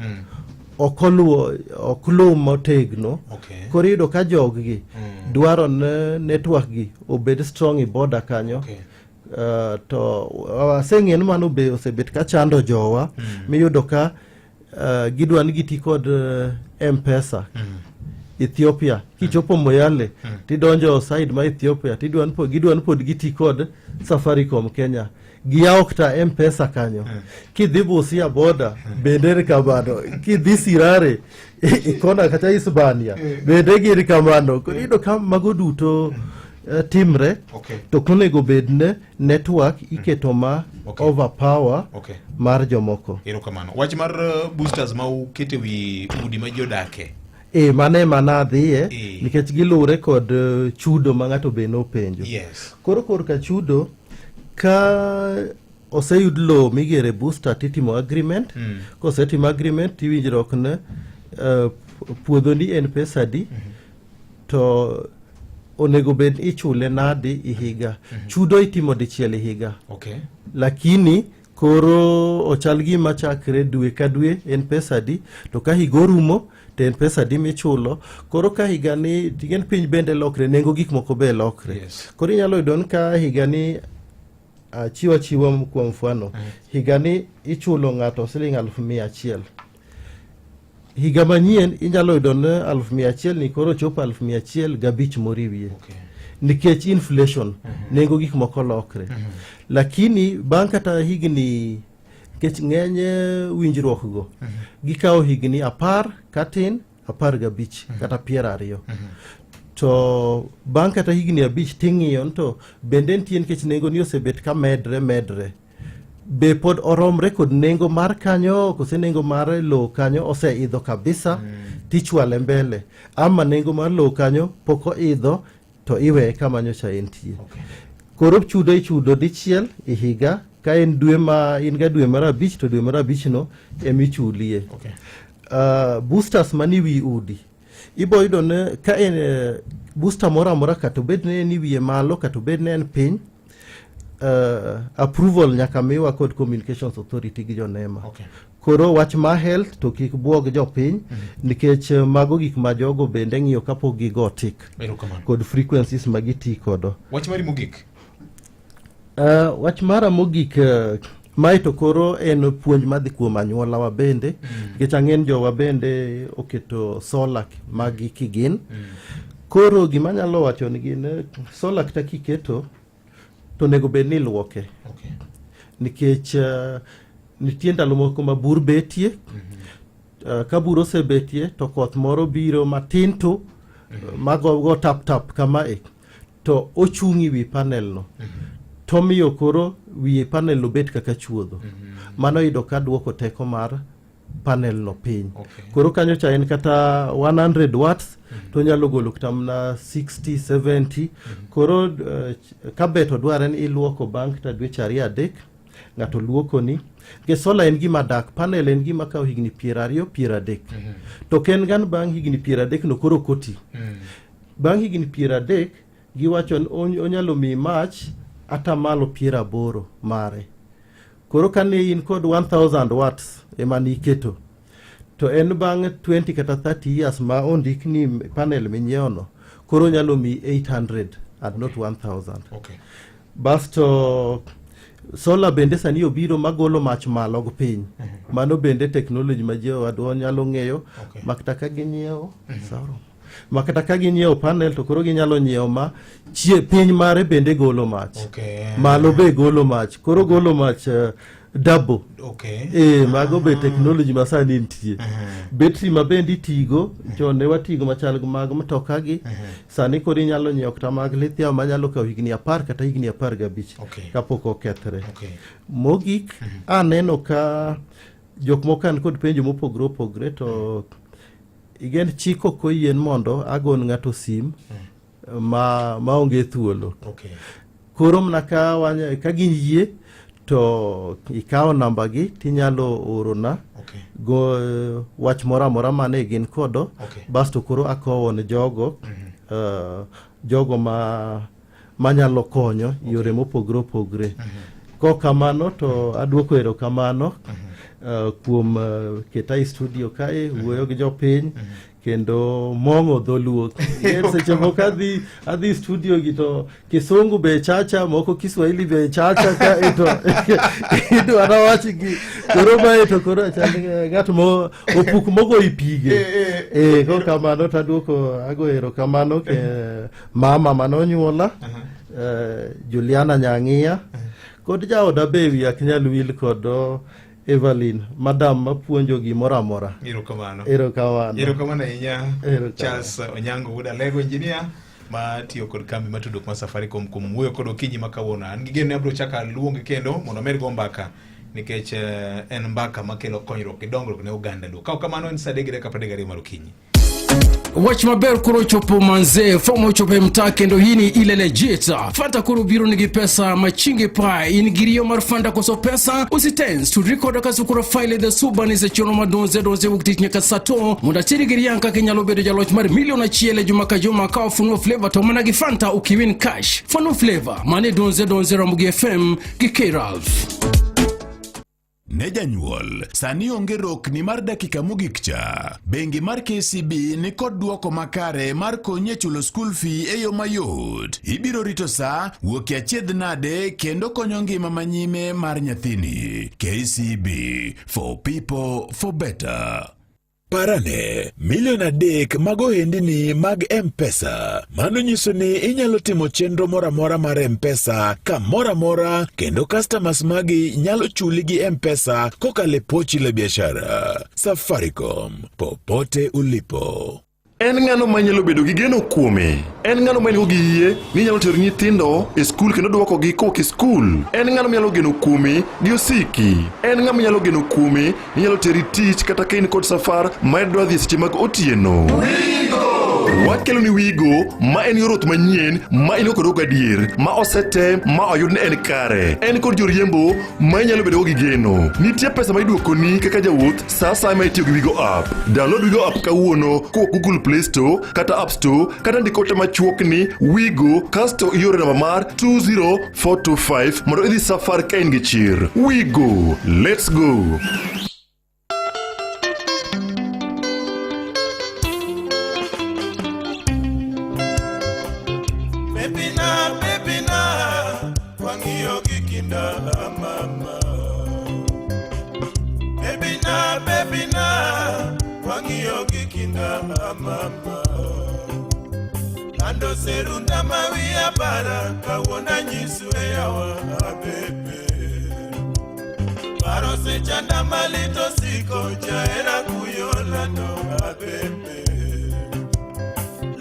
ok oluwo ok luw motegno. Okay. Koro iyudo ka joggi dwaro ni network gi obed strong e border kanyo. Okay. To aseng'eyo ni mano be osebet ka chando jowa miyudo ka gidwa ni giti kod M-Pesa Ethiopia kichopo Moyale tidonjo side ma Ethiopia tidwa ni gidwa ni pod giti kod Safaricom Kenya giyawo kata M-Pesa kanyo kidhi Busia border bende en kamano kidhi Sirare ikona kata Hispania bende gin kamano koro iyudo ka mago duto timre Okay. to konego bed ne network iketo ma Okay. overpower Okay. mar jomoko. Erokamano. Wach mar boosters ma ukete wi udi ma ji odake. Mano ema nadhiye nikech giluwore kod chudo ma ng'ato be nopenjo. Yes. Koro korka chudo ka oseyud lowo migere booster titimo agreement. Kosetimo agreement tiwinjruok ne puodho ni en pesa adi to onego bed ichule nadi i higa. Chudo itimo dichiel i higa. Okay. Lakini koro ochal gima chakre dwe ka dwe en pesa adi to ka higa orumo to en pesa adi michulo. Koro ka higa ni tigen piny bende lokre, nengo gik moko be lokre. Yes. Koro inyalo yudo ni ka higa ni Achiwo achiwa kuom mfano higani ichulo ng'ato siling 100,000. Higa manyien inyalo yudo ni 100,000 ni koro chopo 105,000 moriwie. Nikech inflation, nengo gik moko lokre. Lakini bang' kata higni nikech ng'eny winjruok go gikawo higni 10 katin 15 kata 20. To bang' kata higni 5 ting'iyo ni to bende nitie nikech nengo ni osebet ka medre medre. Be pod oromre kod nengo mar kanyo kose nengo mar lowo kanyo oseidho kabisa tichwale mbele ama nengo mar lowo kanyo pok oidho to iweye kama nyocha entie. Koro chudo ichudo dichiel e higa ka en dwe ma in ga dwe mar 5 to dwe mar 5 no emichulie. Boosters mani wi udi ibo yudo ni ka en booster moro amora kata obed ni en e wiye malo kata obed ni en piny approval nyaka miwa kod Communications Authority gi jonema. Koro wach mar health to kik buog jopiny nikech mago gik ma jogo bende ng'iyo kapok gigo tik Erokamano. kod frequencies ma giti kodo. Wach mari mogik. Wach mara mogik mae to koro en puonj madhi kuom anyuolawa bende nikech ang'e ni jowa bende oketo solar magi kigin. Koro gima anyalo wacho ni gin solar kata kiketo to onego bed ni iluoke. Nikech nitie ndalo moko ma bur betie. Ka bur osebetie to koth moro biro matin to mago go tap tap kamae to ochung' e wi panel no tomiyo koro wiye panel no bet kaka chuodho. Mano yudo ka duoko teko mar panel no piny. Koro kanyo cha en kata 100 watts to onyalo golo kata mana 60 70. Koro ka bet odware ni iluoko bang' kata dweche 2 3 ng'ato luokoni. Nikech solar en gima dak, panel en gima kawo higni 20 30. To ok en gan bang' higni 30 no koro ok oti. Bang' higni 30 giwacho ni onyalo miyi mach 80% mare. Koro kane in kod 1000 watts ema niketo to en bang' 20 kata 30 years ma ondik ni panel minyiewo no koro onyalo miyi 800 and not 1000. Basto solar bende sani obiro magolo mach malo gi piny. Mano bende technology ma jowadwa nyalo ng'eyo ma kata ka ginyiewo sawa. Ma kata ka ginyiewo panel to koro ginyalo nyiewo ma chie piny mare bende golo mach. Malo be golo mach. Koro golo mach double. Mago be technology ma sani nitie. Betri ma bende itigo, chon ne watigo machal gi mag mtoka gi. Sani koro inyalo nyiewo kata mag lithium manyalo kawo higni 10 kata higni 15 kapok okethre. Mogik, aneno ka jok moko an kod penjo mopogore opogore to igen chik ok oyien mondo agon ng'ato sim ma maonge thuolo. Koro mana ka ka giyie to ikawo namba gi tinyalo orona go wach moro amora mane gin kodo. Basto koro akowo ne jogo jogo ma manyalo konyo yore mopogore opogore. Kok kamano to aduoko erokamano kuom keta e studio kae wuoyo gi jopiny kendo mong'o dholuo. Seche moko adhi studio gi to kisungu be chacha, moko Kiswahili be chacha kae to idwaro wach gi koro mae to koro achal ng'at mo opuk mogo i pige. Kok kamano to aduoko ago erokamano ke mama manonyuola Juliana Nyang'iya kod jaoda be wiya ok nyal wil kod Evelyn, madam mapuonjo gimoro amora. Erokamano. Erokamano. Erokamano ahinya Charles Onyango wuod Alego engineer ma tiyo kod kambi matudruok mar Safaricom kuom wuoyo kod okinyi ma kawuono. An gi geno ni abiro chako aluongi kendo mondo amed go mbaka nikech en mbaka makelo konyruok gi dongruok ne oganda Luo. Ka ok kamano en saa 3:32 mar okinyi. Wach maber koro ochopo manze, fom ochopo e mtaa kendo hii ni ile legit. Fanta koro biro nigi pesa machingi pa, in gi riyo mar Fanta koso pesa? Usitens tudri koda kasukura file the suban is chenro madonze donze wuok tich nyaka saa to mondo ateri gi riang kaka inyalo bedo jaloch mar milion achiel e juma ka juma ka wafunua flavor to mana gi Fanta ukiwin cash. Funua flavor mane donze donze Ramogi FM gi K-Ralph. Ne janyuol, sani onge rokni mar dakika mogik cha. Bengi mar KCB ni kod duoko makare mar konyi e chulo school fee e yo mayot. Ibiro rito sa, wuok e achiedh nade kendo konyo ngima manyime mar nyathini. KCB, for people, for better. Parane, milion adek mag ohendini mag M-Pesa. Mano nyiso ni inyalo timo chenro moro amora mar M-Pesa kamoro amora kendo customers magi nyalo chuli gi M-Pesa kokalo e pochi la biashara. Safaricom, popote ulipo. En ng'ano ma nyalo bedo gi geno kuome? En ng'ano ma nigo gi yie ni nyalo tero nyithindo e skul kendo dwokogi kowuok e skul? En ng'ano manyalo geno kuome gi osiki? En ng'ama nyalo geno kuome ni nyalo teri tich kata ka in kod safar ma idwa dhi e seche mag otieno? Wakelo ni Wigo ma en yor wuoth manyien ma in go kod gadier ma osetem ma oyud ni en kare. En kod joriembo ma inyalo bedogo gi geno. Nitie pesa ma iduokoni kaka jawuoth sa asaya ma itiyo gi Wigo app. Download Wigo app kawuono kowuok Google Play Store kata App Store kata ndik ote machuok ni Wigo kasto ioro namba mar 20425 mondo idhi safar ka in gi chir. Wigo, let's go! Baby na, baby na, wang'iyo gi kinda mama. Baby na, baby na, wang'iyo gi kinda mama. Lando serunda ma wiya bara, kawuono anyisu e yawa bebe. Paro osechanda malit osiko, jahera kuyo lando abebe.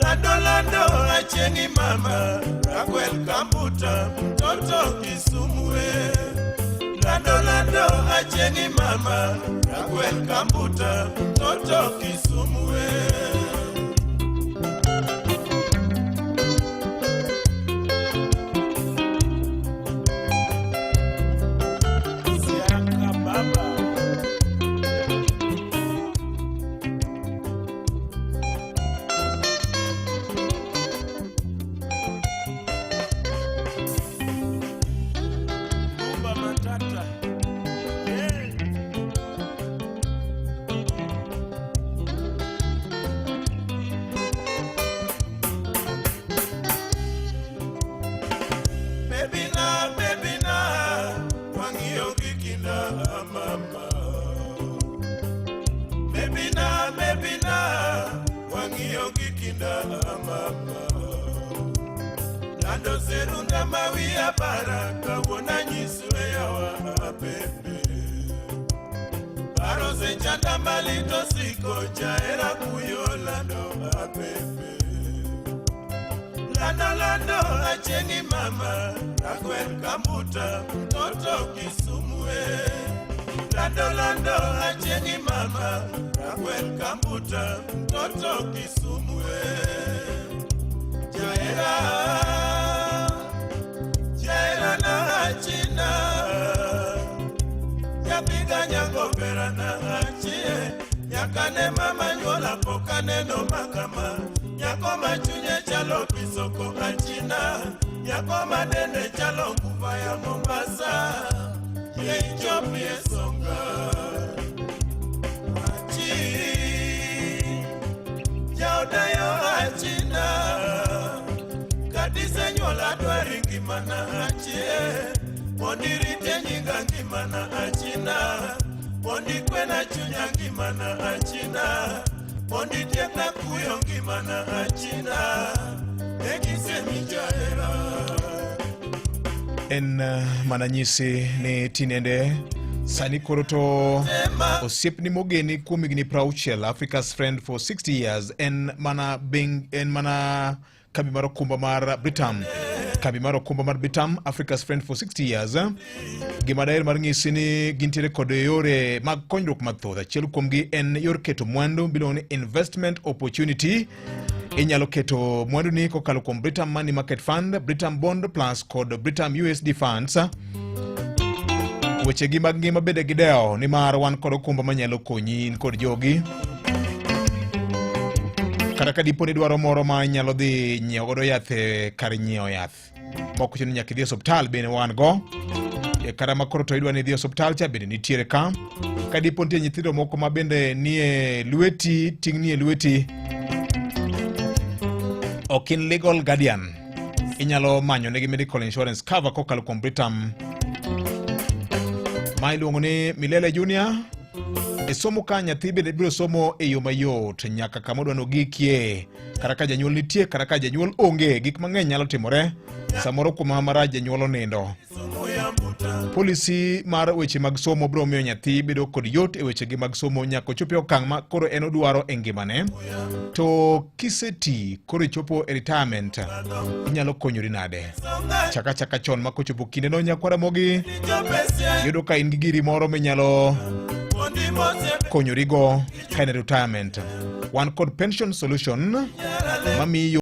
Lando lando achiengi mama, Raquel Kambuta, mtoto Kisumu e. Lando lando achiengi mama, Raquel Kambuta, mtoto Kisumu e. Siaka baba. Rumba matata. Yeah. Baby na, baby na, wang'iyo gi kinda mama. Baby na, baby na, wang'iyo gi kinda mama. Lando serunda ma wiya bara, kawuono anyisu e yawa bebe. Paro osechanda malit osiko, jahera kuyo lando bebe. Lando lando achiengi mama, Raquel Kambuta, mtoto Kisumu e. Lando lando achiengi mama, Raquel Kambuta, mtoto Kisumu e. Jahera, jahera na achina, nyapiga nyango bera na achie, nyaka ne mama nyuola pok aneno makama. Nyako ma chunye chalo pisoko achina, nyako ma dende chalo nguva ya Mombasa, yie ichopie songa. Achi, jaodayo achina, katisenyuola adwari ngimana achie, mondo irite nyinga ngimana achina, mondo ikwena chunya ngimana achina, mondo itiekna kuyo ngimana achina, ekisemi jahera. En mana nyisi ni tinende sani koro to osiepni mogeni kuom higni 60 Africa's friend for 60 years en mana beng, en mana kambi mar okumba mar Britam kambi mar okumba mar Britam Africa's friend for 60 years gima daher mar nyisi ni gintiere kod yore mag konyruok mathoth achiel kuomgi en yor keto mwandu miluongo ni investment opportunity inyalo keto mwanduni kokalo kuom Britam Money Market Fund, Britam Bond Plus kod Britam USD Funds. Wechegi mag ngima bende gidewo nimar wan kod okumba manyalo konyi in kod jogi. Kata ka dipo ni idwaro moro ma inyalo dhi nyiewo godo yath e kar nyiewo yath mok ochuno ni nyaka idhi e osiptal bende wan go. E kata ma koro to idwa ni idhi e osuptal cha bende nitiere ka. Ka dipo nitie nyithindo moko ma bende nie lweti, ting' nie lweti, ok in legal guardian, inyalo manyo negi medical insurance cover kokalo kuom Britam ma iluongo ni Milele Junior. E somo ka nyathi bende biro somo e yo mayot nyaka kama odwa nogikie. Kata ka janyuol nitie, kata ka janyuol onge, gik mang'eny nyalo timore. Samoro kuom marach janyuol onindo. Polisi mar weche mag somo biro miyo nyathi bedo kod yot e wechegi mag somo nyaka ochop e okang' ma koro en odwaro e ngimane. To kiseti koro ichopo e retirement, inyalo konyori nade? Chaka chaka chon ma kochopo kindeno nyakwara Ramogi, yudo ka in gi giri moro minyalo konyorigo ka in e retirement. Wan kod pension solution mamiyo